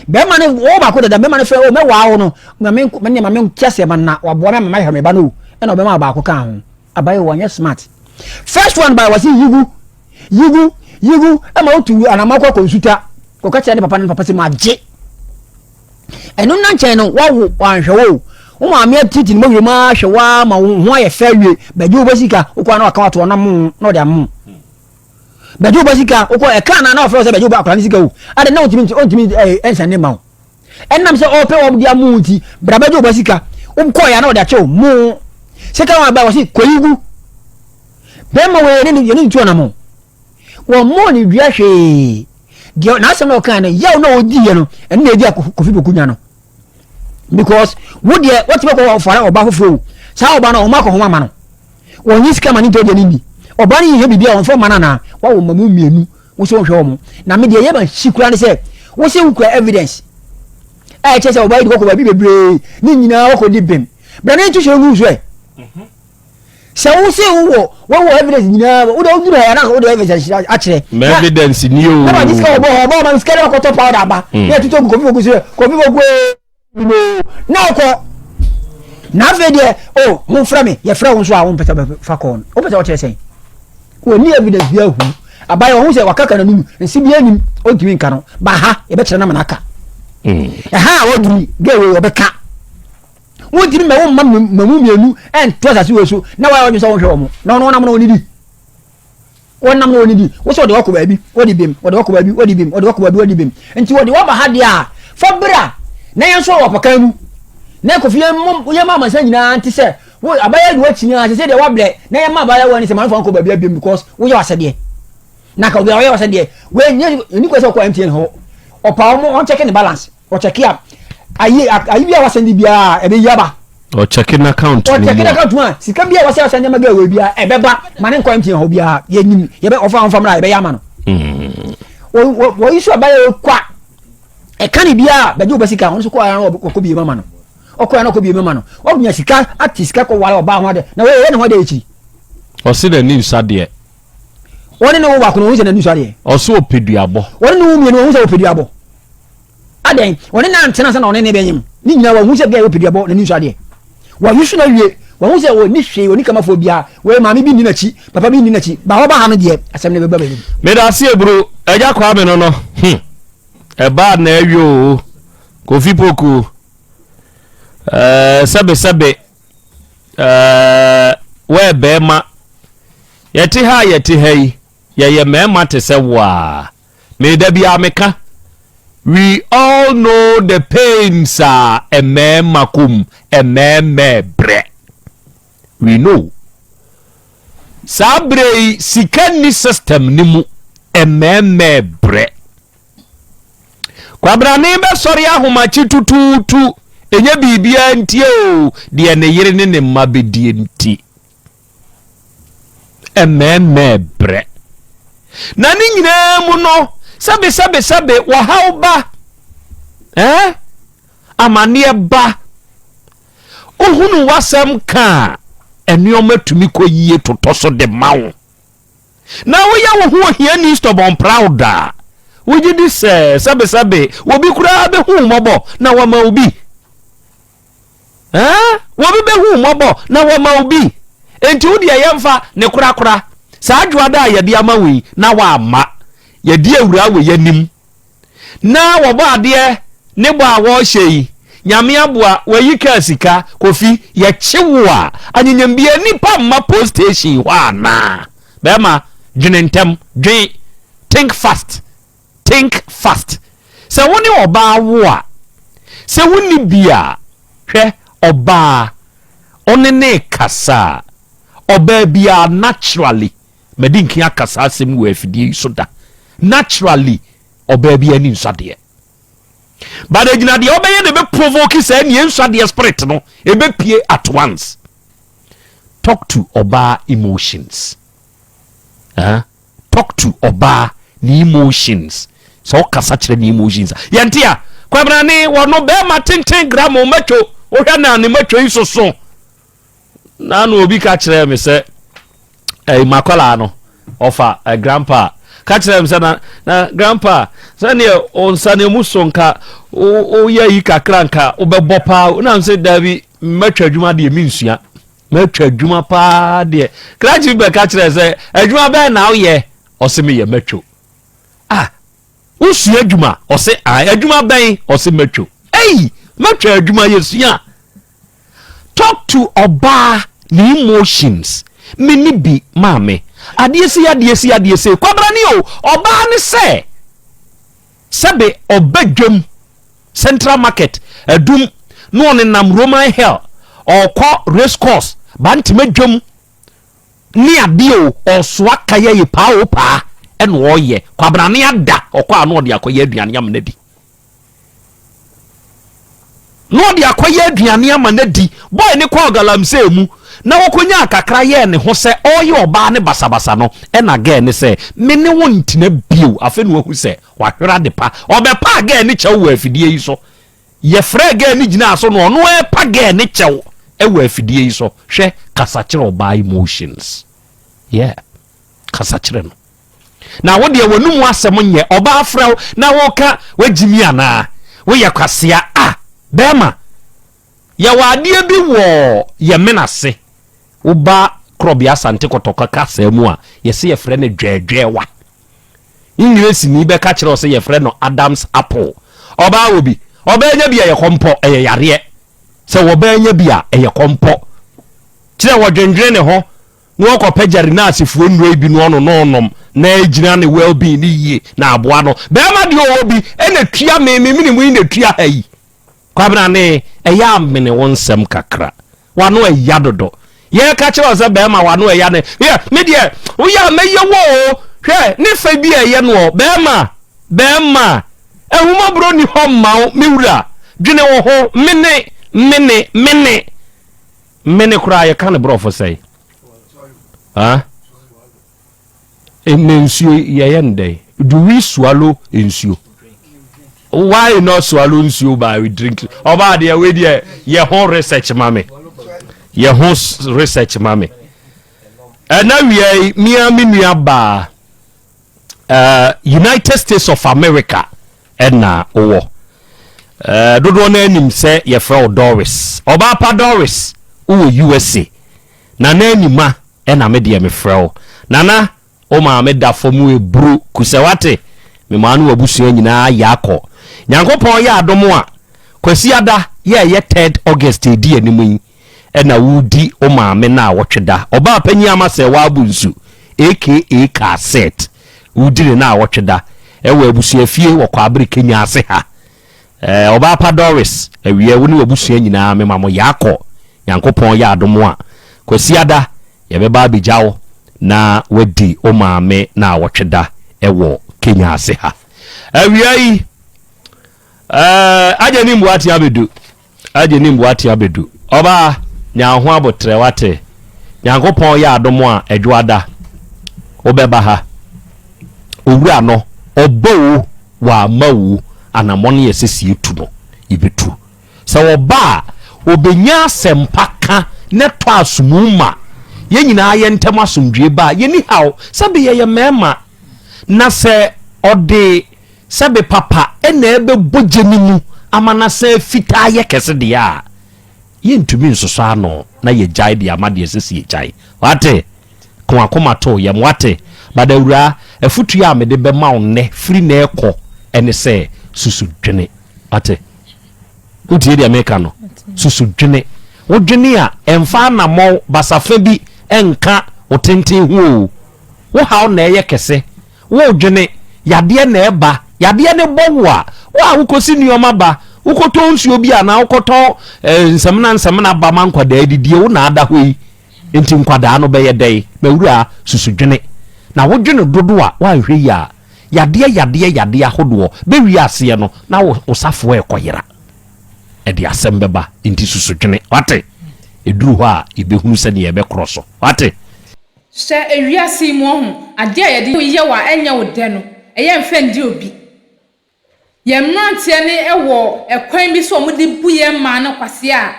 Bɛrima no wɔwɔ baako dada bɛrima no frɛ o mɛwa o no. Ma me ne ma me nte aseɛ ma na waboa me ama mahwɛ me ba no o. Ɛna ɔbɛma baako kaa ho. Abayɛ wɔnyɛ smart. First one by wɔsi yigu yigu yigu ɛma wotu anamɔ kɔ kɔ nsuta. Kɔka kyerɛ ne papa ne papa sɛ magye. Ɛno nna nkyɛn no, woawo, wanhwɛ wo o. Wo maame atiti ne mɔwerɛ mu ara hwɛ wo ara ma wo ho ayɛ fɛ awie. Bɛgye wo ba sika, wokɔ a na waka wato ɔnam mo na ɔde ama wo. Bɛgye wo ba sika, wokɔ ɛka anaa na wafrɛ wo sɛ bɛgye wo ba akwadaa no sika o. Adɛn na ɔntumi ɔntumi ɛɛ ɛnsan ne ma wo. Ɛnam sɛ ɔpɛ wɔn de ama wo nti, bra bɛgye wo ba sika. Wokɔɔ yɛ a na ɔde akyɛ wo mo. Sika wɔn aba wɔsi kɔyi gu. Bɛrima wɔ yɛ ne yɛ ne ntu ɔnam. Wɔmmɔɔ no dua hwee. Deɛ n'asɛm na ɔkae no, yaw na ɔdiiɛ no, ɛno na ɛdi a Kofi Poku nya no. Because wo deɛ wɔtumi kɔ ɔfara ɔba foforɔ o. Saa ɔba no ɔma akɔ ho ama no. Wɔnye sika ma ne ntɔ deɛ ne nni. Ɔbaa no hia biribi a ɔmfa mma no anaa? Wawo mma mu mmienu, wo sɛ wonhwɛ wɔn. Na me deɛ ɛyɛ ma hyi koraa ne sɛ, wo sɛ wokura evidence a ɛkyerɛ sɛ ɔbaa yi de kɔkɔ baabi bebree, ne nyinaa wakɔdi bem. Bra na yɛnto hyɛ ngu so ɛ. Sɛ wo sɛ wowɔ wɔwɔ evidence nyinaa, wode woduru ha na wode evidence akyerɛ. Ma evidence ni o. Na ma gye sika wɔ bɔ hɔ, ɔbaa ma sika de wakɔtɔ powder aba. Na yɛtotɔ gu kofi foku so, kofi foku ee. na ɔkɔ na afei deɛ o oh, mo nfrɛ me yɛfrɛ wo nso a wompɛ sɛ bɛfa kɔɔ no wopɛ sɛ wɔkyerɛ sɛn wɔni evidence bi ahu abayɛ ɔho sɛ wakaka n'anum nsi bi anim ɔntumi nka no ba ha yɛbɛkyerɛ no ama no aka hmm. ɛha a wɔduru gɛ wei wɔbɛka wontumi ma wo mma mamu mmienu ɛnto asase wei so na wɔayɛ ɔdwe sɛ wonhwɛ wɔ mo na ɔno ɔnam na ɔnidi Wɔnam na wɔdidi. Wo sɛ wɔde wo akɔ baabi, wɔde bem, wɔde wo akɔ baabi, wɔde bem, wɔde wo akɔ baabi, wɔde bem. Nti wɔde wo aba ha deɛ a, fa bra na yɛn nso wɔ apakan mu. Na Kofi yɛn mmɔ yɛn ma amansan nyinaa nte sɛ wo abayewa de woakyi a sɛ deɛ wabrɛ na yɛn ma abayewa ni sɛ manfa nkɔ baabi abiem because woyɛ w'asɛdeɛ. Na ka obi a ɔyɛ w'asɛdeɛ wei nyɛ ɛni kwan sɛ ɔkɔ MTN hɔ ɔpa wɔn ɔnkyɛke ne balance. Ɔkyɛke a, ayi ayi bi a wasɛnde biara ɛbɛyi aba. Ɔkyɛke n'account no mu a. Ɔkyɛke n'account mu a, sika bi a wasɛ asɛnde ama girl wei biara ɛbɛba ma ne nkɔ MTN hɔ biara yɛnim yɛbɛ ɔfa ɔnfa mmra yɛbɛyɛ ama no. Mm. Wɔyi so abayɛ kwa ɛka ne biara bɛgye wo bɛ sika ɔno nso kɔ ara na ɔkɔ bie ma no ɔkɔ ara na ɔkɔ bie ma no ɔnya sika ate sika kɔ ware ɔbaa ho ade na wɔyɛ ne ho ade akyi. Ɔsi n'ani nsa deɛ. Wɔne ne wo baako no wɔn sɛ n'ani nsa deɛ. Ɔsi ɔpɛ duabɔ. Wɔne ne wo mmienu wɔn sɛ ɔpɛ duabɔ. Adɛn? Ɔne no antena ansa na ɔne no rebɛnyem. Ne nyinaa wahu sɛ gɛɛ wɔ peduabɔ, n'ani nsɔ adeɛ. Wayi so no awie, wahu sɛ ɔnni hwee, ɔnni kamafoɔ biara, wei maame bi nni n'akyi, papa bi nni n'akyi, ba ɔba ha no deɛ, asɛm no bɛba m'anim. Medase eburu agya kwame no no hmm ɛbaa na awie oo kofi poku ɛɛ sɛbe sɛbe ɛɛ wɛɛ bɛɛma yɛte ha a yɛte ha yi yɛyɛ mɛɛma te sɛ wo a Me da biara meka, we all know the pains a mmarima kɔ mu, mmarima brɛ. We know. Saa berɛ yi sika nni system no mu, mmarima brɛ. Kwabrane bɛsɔre ahomakye tutuutu, ɛnyɛ biribiara nti o, deɛ ne yere ne ne mma bɛdie nti. Mmɛɛmmɛɛ brɛ. Na ne nyinaa mu no, sɛbe sɛbe sɛbe wɔhaw ba, eh? Amanneɛ ba. Wohunu w'asɛm ka a, nneɛma tumi kɔ yie totɔ so de ma wo. Na woyɛ wo ho ohiani stubborn proud a, wogye di sɛ sɛbe sɛbe obi koraa bɛhu wo mmɔbɔ na wama wo bi. Ɛɛ, obi bɛhu wo mmɔbɔ na wama wo bi. Enti wo deɛ yɛmfa ne korakora. Saa dwoada a yɛde ama wo yi, na woamma. Yɛdi awuraa wɔ yɛanim. Na wɔbɔ adeɛ ne bɔ a wɔrehyɛ yi, Nyame aboa, wɔayi kaa sika. Kofi, yɛkye wo a, anyenyem biara nnipa mma post station hɔ anaa? Bɛrima, dwene ntɛm, dwen, think fast. Think fast. Sɛ wo ne ɔbaa wo a, sɛ wonni bi a, hwɛ, ɔbaa, ɔne no rekasa a, ɔbaa biara naturally, madi nkan aka saa asɛm yi wɔ afidie yi so da, naturally, ɔbaa biara ani nsɔ adeɛ. But ɛgyina deɛ wobɛyɛ na ɛbɛ provoke saa nie nsɔ adeɛ spirit no, ɛbɛpie at once. Talk to ɔbaa emotions. Huh? Talk to ɔbaa ne emotions sɛ ɔkasa kyerɛ ne emotions a yɛnte a kwabena ne wɔno bɛrima tenten gramo matwo wohwɛ na ne matwo yi soso na na obi ka kyerɛ me sɛ ɛyi makɔlaa no ɔfa ɛ grandpa ka kyerɛ me sɛ na na grandpa sɛdeɛ nsa no emu so nka woyɛ yi kakra nka wobɛbɔ paa wonam sɛ daabi mɛtwa adwuma deɛ mensua Matwa adwuma paa deɛ. Krakye bi bɛka kyerɛ sɛ adwuma bɛn na woyɛ? Ɔse meyɛ matwo. Ah, wosua adwuma? Ɔse ah, adwuma bɛn? Ɔse matwo. Ei, matwa adwuma yɛsua. Talk to ɔbaa ne emotions. Me ne bi maame. Adeɛ sei adeɛ sei adeɛ sei. Kwabrane o, ɔbaa ne sɛ Sɛbe ɔba dwam, Central Market, Adum, na ɔnenam Roman Hill, ɔɔkɔ Race Course, Bantama dwam ne adeɛ o, ɔɔsoa kaya yi paa o paa ɛna ɔɔyɛ. Kwabrane ada, ɔkɔ a na ɔde akɔyɛ aduane ama no adi. Na ɔde akɔyɛ aduane ama no adi. Boy ne kɔɔ galamsey mu. na ɔkɔnyaa kakra yɛɛ ne ho sɛ ɔreyɛ ɔbaa no basabasa no, ɛna girl no sɛ, Me ne wo ntena bio. Afei na wahu sɛ wahwere adepa. Ɔbɛpaa girl no kyɛw wɔ afidie yi so. Yɛfrɛɛ girl no gyinaa so na ɔno repa girl no kyɛw wɔ afidie yi so. Hwɛ, kasa kyerɛ ɔbaa emotions. Yeah, kasa kyerɛ no. Na wo deɛ w'anum asɛm nyɛ, ɔbaa frɛ wo na woka wagyimi anaa? Woyɛ kwasea. Ah, bɛrima. Yɛwɔ adeɛ bi wɔ yɛn mene ase, woba Korɔbea Asante Kɔtɔkɔ kasaa mu a, yɛse yɛfrɛ no dwɛɛdwɛɛwa. Engiresini bɛka kyerɛ wo sɛ yɛfrɛ no Adam's apple. Ɔbaa wɔ bi, ɔbaa nya bi a ɛyɛ kɔmpɔ, ɛyɛ yareɛ. Sɛ ɔbaa nya bi a, ɛyɛ kɔmpɔ. Kyerɛ wɔdwendwene ne ho na ɔkɔpɛ Gyarinasefoɔ nnuro yi bi na ɔno na ɔnom na ɛgyina ne well being no yie na aboa no. Bɛrima deɛ ɔwɔ bi ɛna tua me, me mene mu yi na ɛtua ha yi. Kwabena ne, ɛyɛ a mene wo nsɛm kakra. W'ano ɛya dodo. Yɛka kyerɛ wo sɛ bɛrima w'ano ɛya ne, yɛ, me deɛ, woyɛ a mɛyɛ wo o. Hwɛ, ne fɛ bi a ɛyɛ noɔ. Bɛrima, bɛrima, ahummɔborɔ nni hɔ mma wo, me wura. Dwene wo ho, mene, mene, mene. Mene koraa yɛka no borɔfo sɛn? Ha? Ɛnɛ nsuo yɛyɛ no dɛn? Do we swallow nsuo? Why not swallow nsuo but we drink? Ɔbaa deɛ wei deɛ yɛ ho research ma me. Yɛ ho research ma me. Ɛna wia yi mia me nua baa uh, United States of America ɛna wowɔ. Uh, dodoɔ no anim sɛ yɛfrɛ wo Doris. Ɔbaa pa Doris wowɔ USA. Nana Anima Ɛna me deɛ mefrɛ wo Nana wo maame da fam eburu kusɛ wate me maa ne wabusua nyinaa yɛ akɔ Nyankopɔn yɛ adom a Kwasiada yɛ ɛyɛ third August edi anim yi ɛna wodi wo maame naawɔtwe da ɔbaa panyin ama sɛ waabo nsu aka car set wodi ne naawɔtwe da ɛwɔ abusua fie wɔ Kwaabere Kenya ase ha ɛɛ ɔbaa pa Doris awia wo ne wabusua nyinaa mema mo yɛ akɔ Nyankopɔn yɛ adom a, Kwasiada yɛbɛba abɛgya wo na woadi wo maame naawɔtwe da wɔ Kenya ase ha. Awia yi, eh, agye ne mmoa abɛdu. Agye ne mmoa abɛdu. Ɔbaa, nya wo ho abotrɛ wate. Nyankopɔn yɛ adom a, Adwoada, wobɛba ha. Owura no, ɔbɔ o, wamma o, anamɔn yɛ sɛ sie tu no, yɛbɛtu. Sɛ ɔba a, ɔbɛnya asɛmpa ka na ɛtɔ asomu ma yɛn nyinaa yɛn ntam asomdwoeɛ ba a, yɛnni haw. Sɛbe yɛyɛ mmarima, na sɛ ɔde sɛbe papa na ɛbɛbɔ gya no mu ama no asan afitaa ayɛ kɛse deɛ a, yɛntumi nsosɔ ano na yɛgyae de ama deɛ ɛsɛ sɛ yɛgyae. Wate? Ka w'akoma to wo yam. Wate? But awuraa, afotuo a mede bɛma wo nnɛ, firi nnɛ rekɔ, ne sɛ, susu dwene. Wate? Wotie deɛ meka no? Susu dwene. Wodwene a, ɛmfa anammɔn basafa bi nka wo tenten ho o. Wo haw na ɛyɛ kɛse. Wodwene, yadeɛ na ɛba. Yadeɛ no bɔ wo a, wo a wokɔsi nneɛma ba, wokɔtɔ nsuo bi anaa wokɔtɔ eh, nsamina nsamina ba ma nkwadaa didie, wo na ada hɔ yi. Nti nkwadaa no bɛyɛ dɛn? M'awuraa, susu dwene. Na wodwene dodo a, woanhwɛ yie a, Yadeɛ yadeɛ yadeɛ ahodoɔ bɛwie aseɛ no na wo wo safoa ɛkɔyera. Ɛde asɛm bɛba nti susu dwene wate. Ɛduru hɔ a yɛbɛhunu sɛdeɛ yɛbɛkorɔ so wate. Hwɛ ewiase yi mu ɔho adeɛ a yɛde yɛ wo a ɛnyɛ wo dɛ no ɛyɛ mfa ndi obi. Yɛn mmeranteɛ no wɔ ɛkwan bi so a wɔde bu yɛn mmaa no kwasea a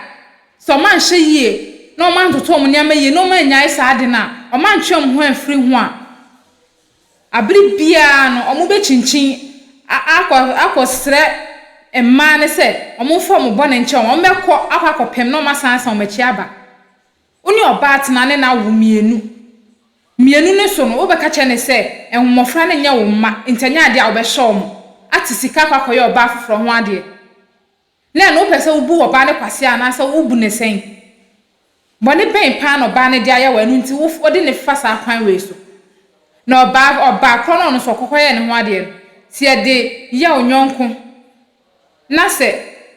sɛ wɔanhwɛ yie na wɔantoto wɔn nneɛma yie na wɔannyae saa ade no a wɔantwe wɔn ho amfiri ho a Bere biara no, wɔbɛkyinkyin akɔ akɔsrɛ mmaa no sɛ wɔmfa wɔn bɔne nkyɛ wɔn. Wɔbɛkɔ akɔ akɔpem na wɔasan asan wɔn akyi aba. Wo ne ɔbaa tena ne no awo mmienu. Mmienu no so no, wobɛka kyerɛ no sɛ mmɔfra no nyɛ wo mma, nti ɛnyɛ adeɛ a wobɛhyɛ wɔn ate sika akɔ akɔyɛ ɔbaa foforɔ ho adeɛ. Na ɛno wopɛ sɛ wobu ɔbaa no kwasea anaasɛ wobu no sɛn? Bɔne bɛn paa na ɔbaa no de ayɛ wo a ɛno nti wode no fa saa kwan wei so? Na ɔbaa ɔbaa korɔ no a ɔno nso ɔkɔkɔyɛɛ ne ho adeɛ no, sɛ yɛde yɛ wo yɔnko na sɛ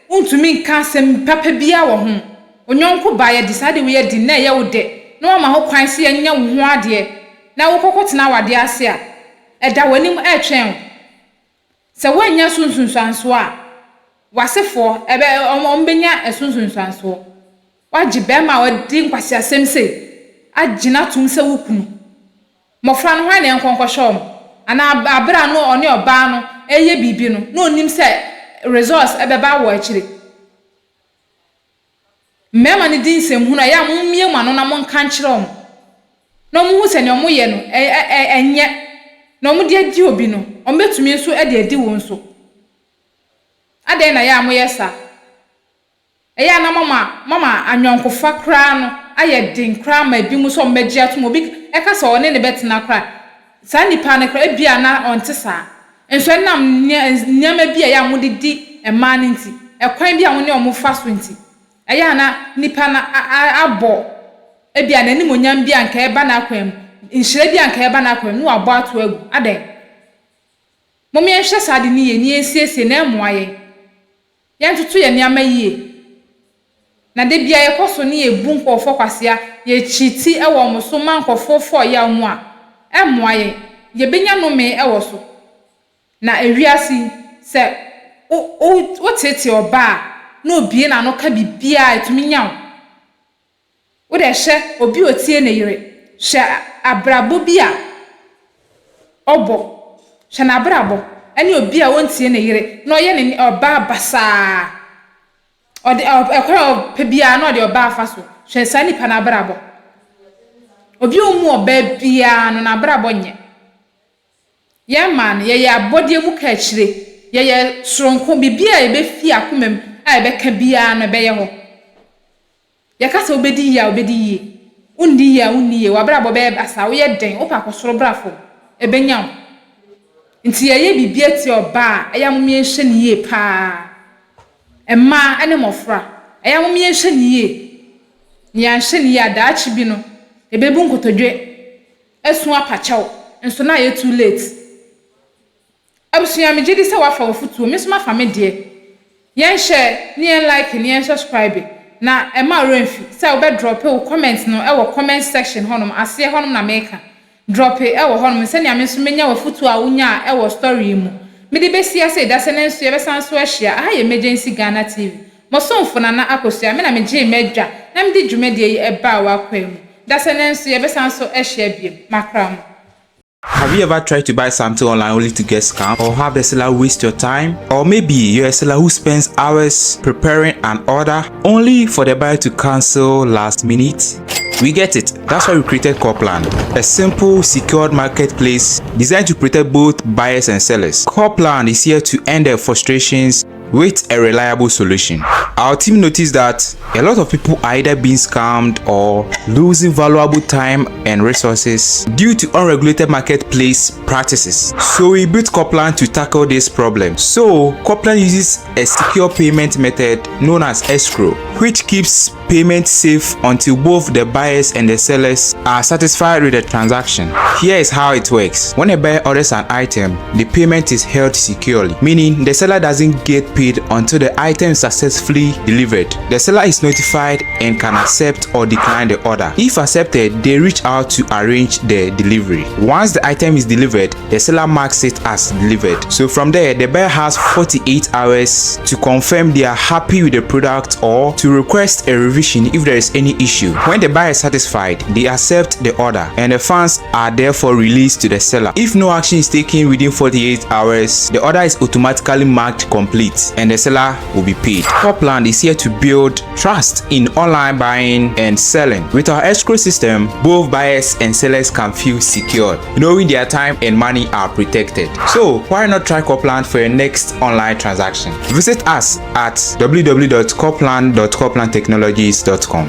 wontumi nka asɛm papa biara wɔ ho, wo yɔnko baa yɛde saa ade wei adi na ɛyɛ wo dɛ na woama ho kwan sɛ yɛnyɛ wo ho adeɛ na wokɔkɔtena awadeɛ ase a, ɛda w'anim ɛretwɛn wo. Sɛ woannya so nsunsuansoɔ a, w'asefoɔ, ɛbɛ, wɔn, wɔbɛnya ɛso nsunsuansoɔ. Woagye barima a wadi nkwaseasɛm sei agyina atom sɛ wo kunu. Mmɔfra no, hwan na ɛnkɔ nkɔhwɛ wɔn? Anaa bere a na ɔne ɔbaa no reyɛ biribi no, na onnim sɛ results bɛba wɔ akyire? Mmarima no di nsɛmhunu a, ɛyɛ a mommue mo ano na monka nkyerɛ wɔn, na wɔnhu sɛ nea wɔyɛ no, ɛnyɛ. Na wɔde adi obi no, wɔbɛtumi nso de adi wo nso. Adɛn na ɛyɛ a moyɛ saa? Ɛyɛ a na moama moama ayɔnkofa koraa no ayɛ den koraa ma ebinom sɛ wɔbɛgye atom. Obi ka sɛ ɔne no bɛtena koraa a, saa nipa no koraa, ebia na ɔnte saa. Nso ɛnam nneɛma bi a ɛyɛ a mode di mmaa no nti, ɛkwan bi a wo ne wɔn fa so nti, ɛyɛ a na nipa no abɔ ebia n'animuonyam bi a anka ɛreba n'akwan mu, nhyira bi a anka ɛreba n'akwan mu, na wabɔ ato agu. Adɛn? Mom yɛnhwɛ saa ade no yie na yɛnsiesie na ɛmmoa yɛn. Yɛntoto yɛn nneɛma yie. Na da biara yɛkɔ so ne yɛbu nkurɔfoɔ kwasea, yɛkyiti wɔ wɔn so ma nkurɔfoɔ fɔ yaw mu a, ɛmmoa yɛn. Yɛbɛnya nnome wɔ so. Na ewiase yi, sɛ wo, wo, woteetee ɔbaa a, na obue n'ano ka biribiara a, ɛtumi nya wo. Wo deɛ hwɛ obi a ɔtie ne yere, hwɛ abrabɔ bi a ɔbɔ, hwɛ n'abrabɔ ɛne obi a ɔntie ne yere na ɔyɛ ne ɔbaa basaa, ɔde ɛkwan a ɔpɛ biara na ɔde ɔbaa fa so, hwɛ saa nipa no abrabɔ. Obi a ɔmmu ɔbaa biara no n'abrabɔ nyɛ. Yɛn mmaa no, yɛyɛ abɔdeɛ mu kaakyire, yɛyɛ soronko, biribiara a yɛbɛfi akoma mu a yɛbɛka biara no ɛbɛyɛ hɔ. Yɛka sɛ wobɛdi yie a, wobɛdi yie. Wonni yie a, wonni yie. W'abrabɔ bɛyɛ basaa. Woyɛ dɛn? Wopɛ akɔ soro bra fam. Ɛbɛnya wo. Nti yɛyɛ biribi atia ɔbaa a, ɛyɛ a mom yɛnhwɛ no yie pa ara. Mmaa ne mmɔfra, ɛyɛ a mom yɛnhwɛ no yie. Na yɛanhwɛ no yie a, daakye bi no, yɛbɛbu nkotodwe asu apa kyɛw. Nso na ayɛ too late. Abusua megye di sɛ woafa w'afotuo, me nso mafa me deɛ. Yɛn share ne yɛn like ne yɛn subscribe na ɛmma wo werɛ mfi sɛ wobɛ drɔpe wo comment no wɔ comment section hɔnom, aseɛ hɔnom na meka. Drɔpe wɔ hɔnom sɛnea me nso mɛnya w'afotuo a wonyaa wɔ story yi mu. Mede bɛsi ase da sɛ nanso yɛbɛsan nso ahyia. Aha yɛ Emergency Ghana TV. Mo somfo Nana Akosua, me na megyee m'adwa na mede dwumadie yi baa w'akwaa mu. Da sɛ nanso yɛbɛsan nso ahyia biom. Makra mo. Have you ever tried to buy something online only to get scammed or have the seller waste your time? Or maybe you're a seller who spends hours preparing an order only for the buyer to cancel last minute? We get it. That's why we created Corplan, a simple, secured marketplace designed to protect both buyers and sellers. Corplan is here to end their frustrations with a reliable solution. Our team noticed that a lot of people are either being scammed or losing valuable time and resources due to unregulated marketplace practices. So we built Coplan to tackle this problem. So Coplan uses a secure payment method known as escrow, which keeps payment safe until both the buyers and the sellers are satisfied with the transaction. Here is how it works. When a buyer orders an item, the payment is held securely, meaning the seller doesn't get paid until the item is successfully delivered. The seller is notified and can accept or decline the order. If accepted, they reach out to arrange the delivery. Once the item is delivered, the seller marks it as delivered. So from there, the buyer has 48 hours to confirm they are happy with the product or to request a revision if there is any issue. When the buyer is satisfied, they accept the order and the funds are therefore released to the seller. If no action is taken within 48 hours, the order is automatically marked complete and the seller will be paid. Copland is here to build trust in online buying and selling. With our escrow system, both buyers and sellers can feel secured, knowing their time and money are protected. So why not try Copland for your next online transaction? Visit us at www.copland.coplandtechnologies.com.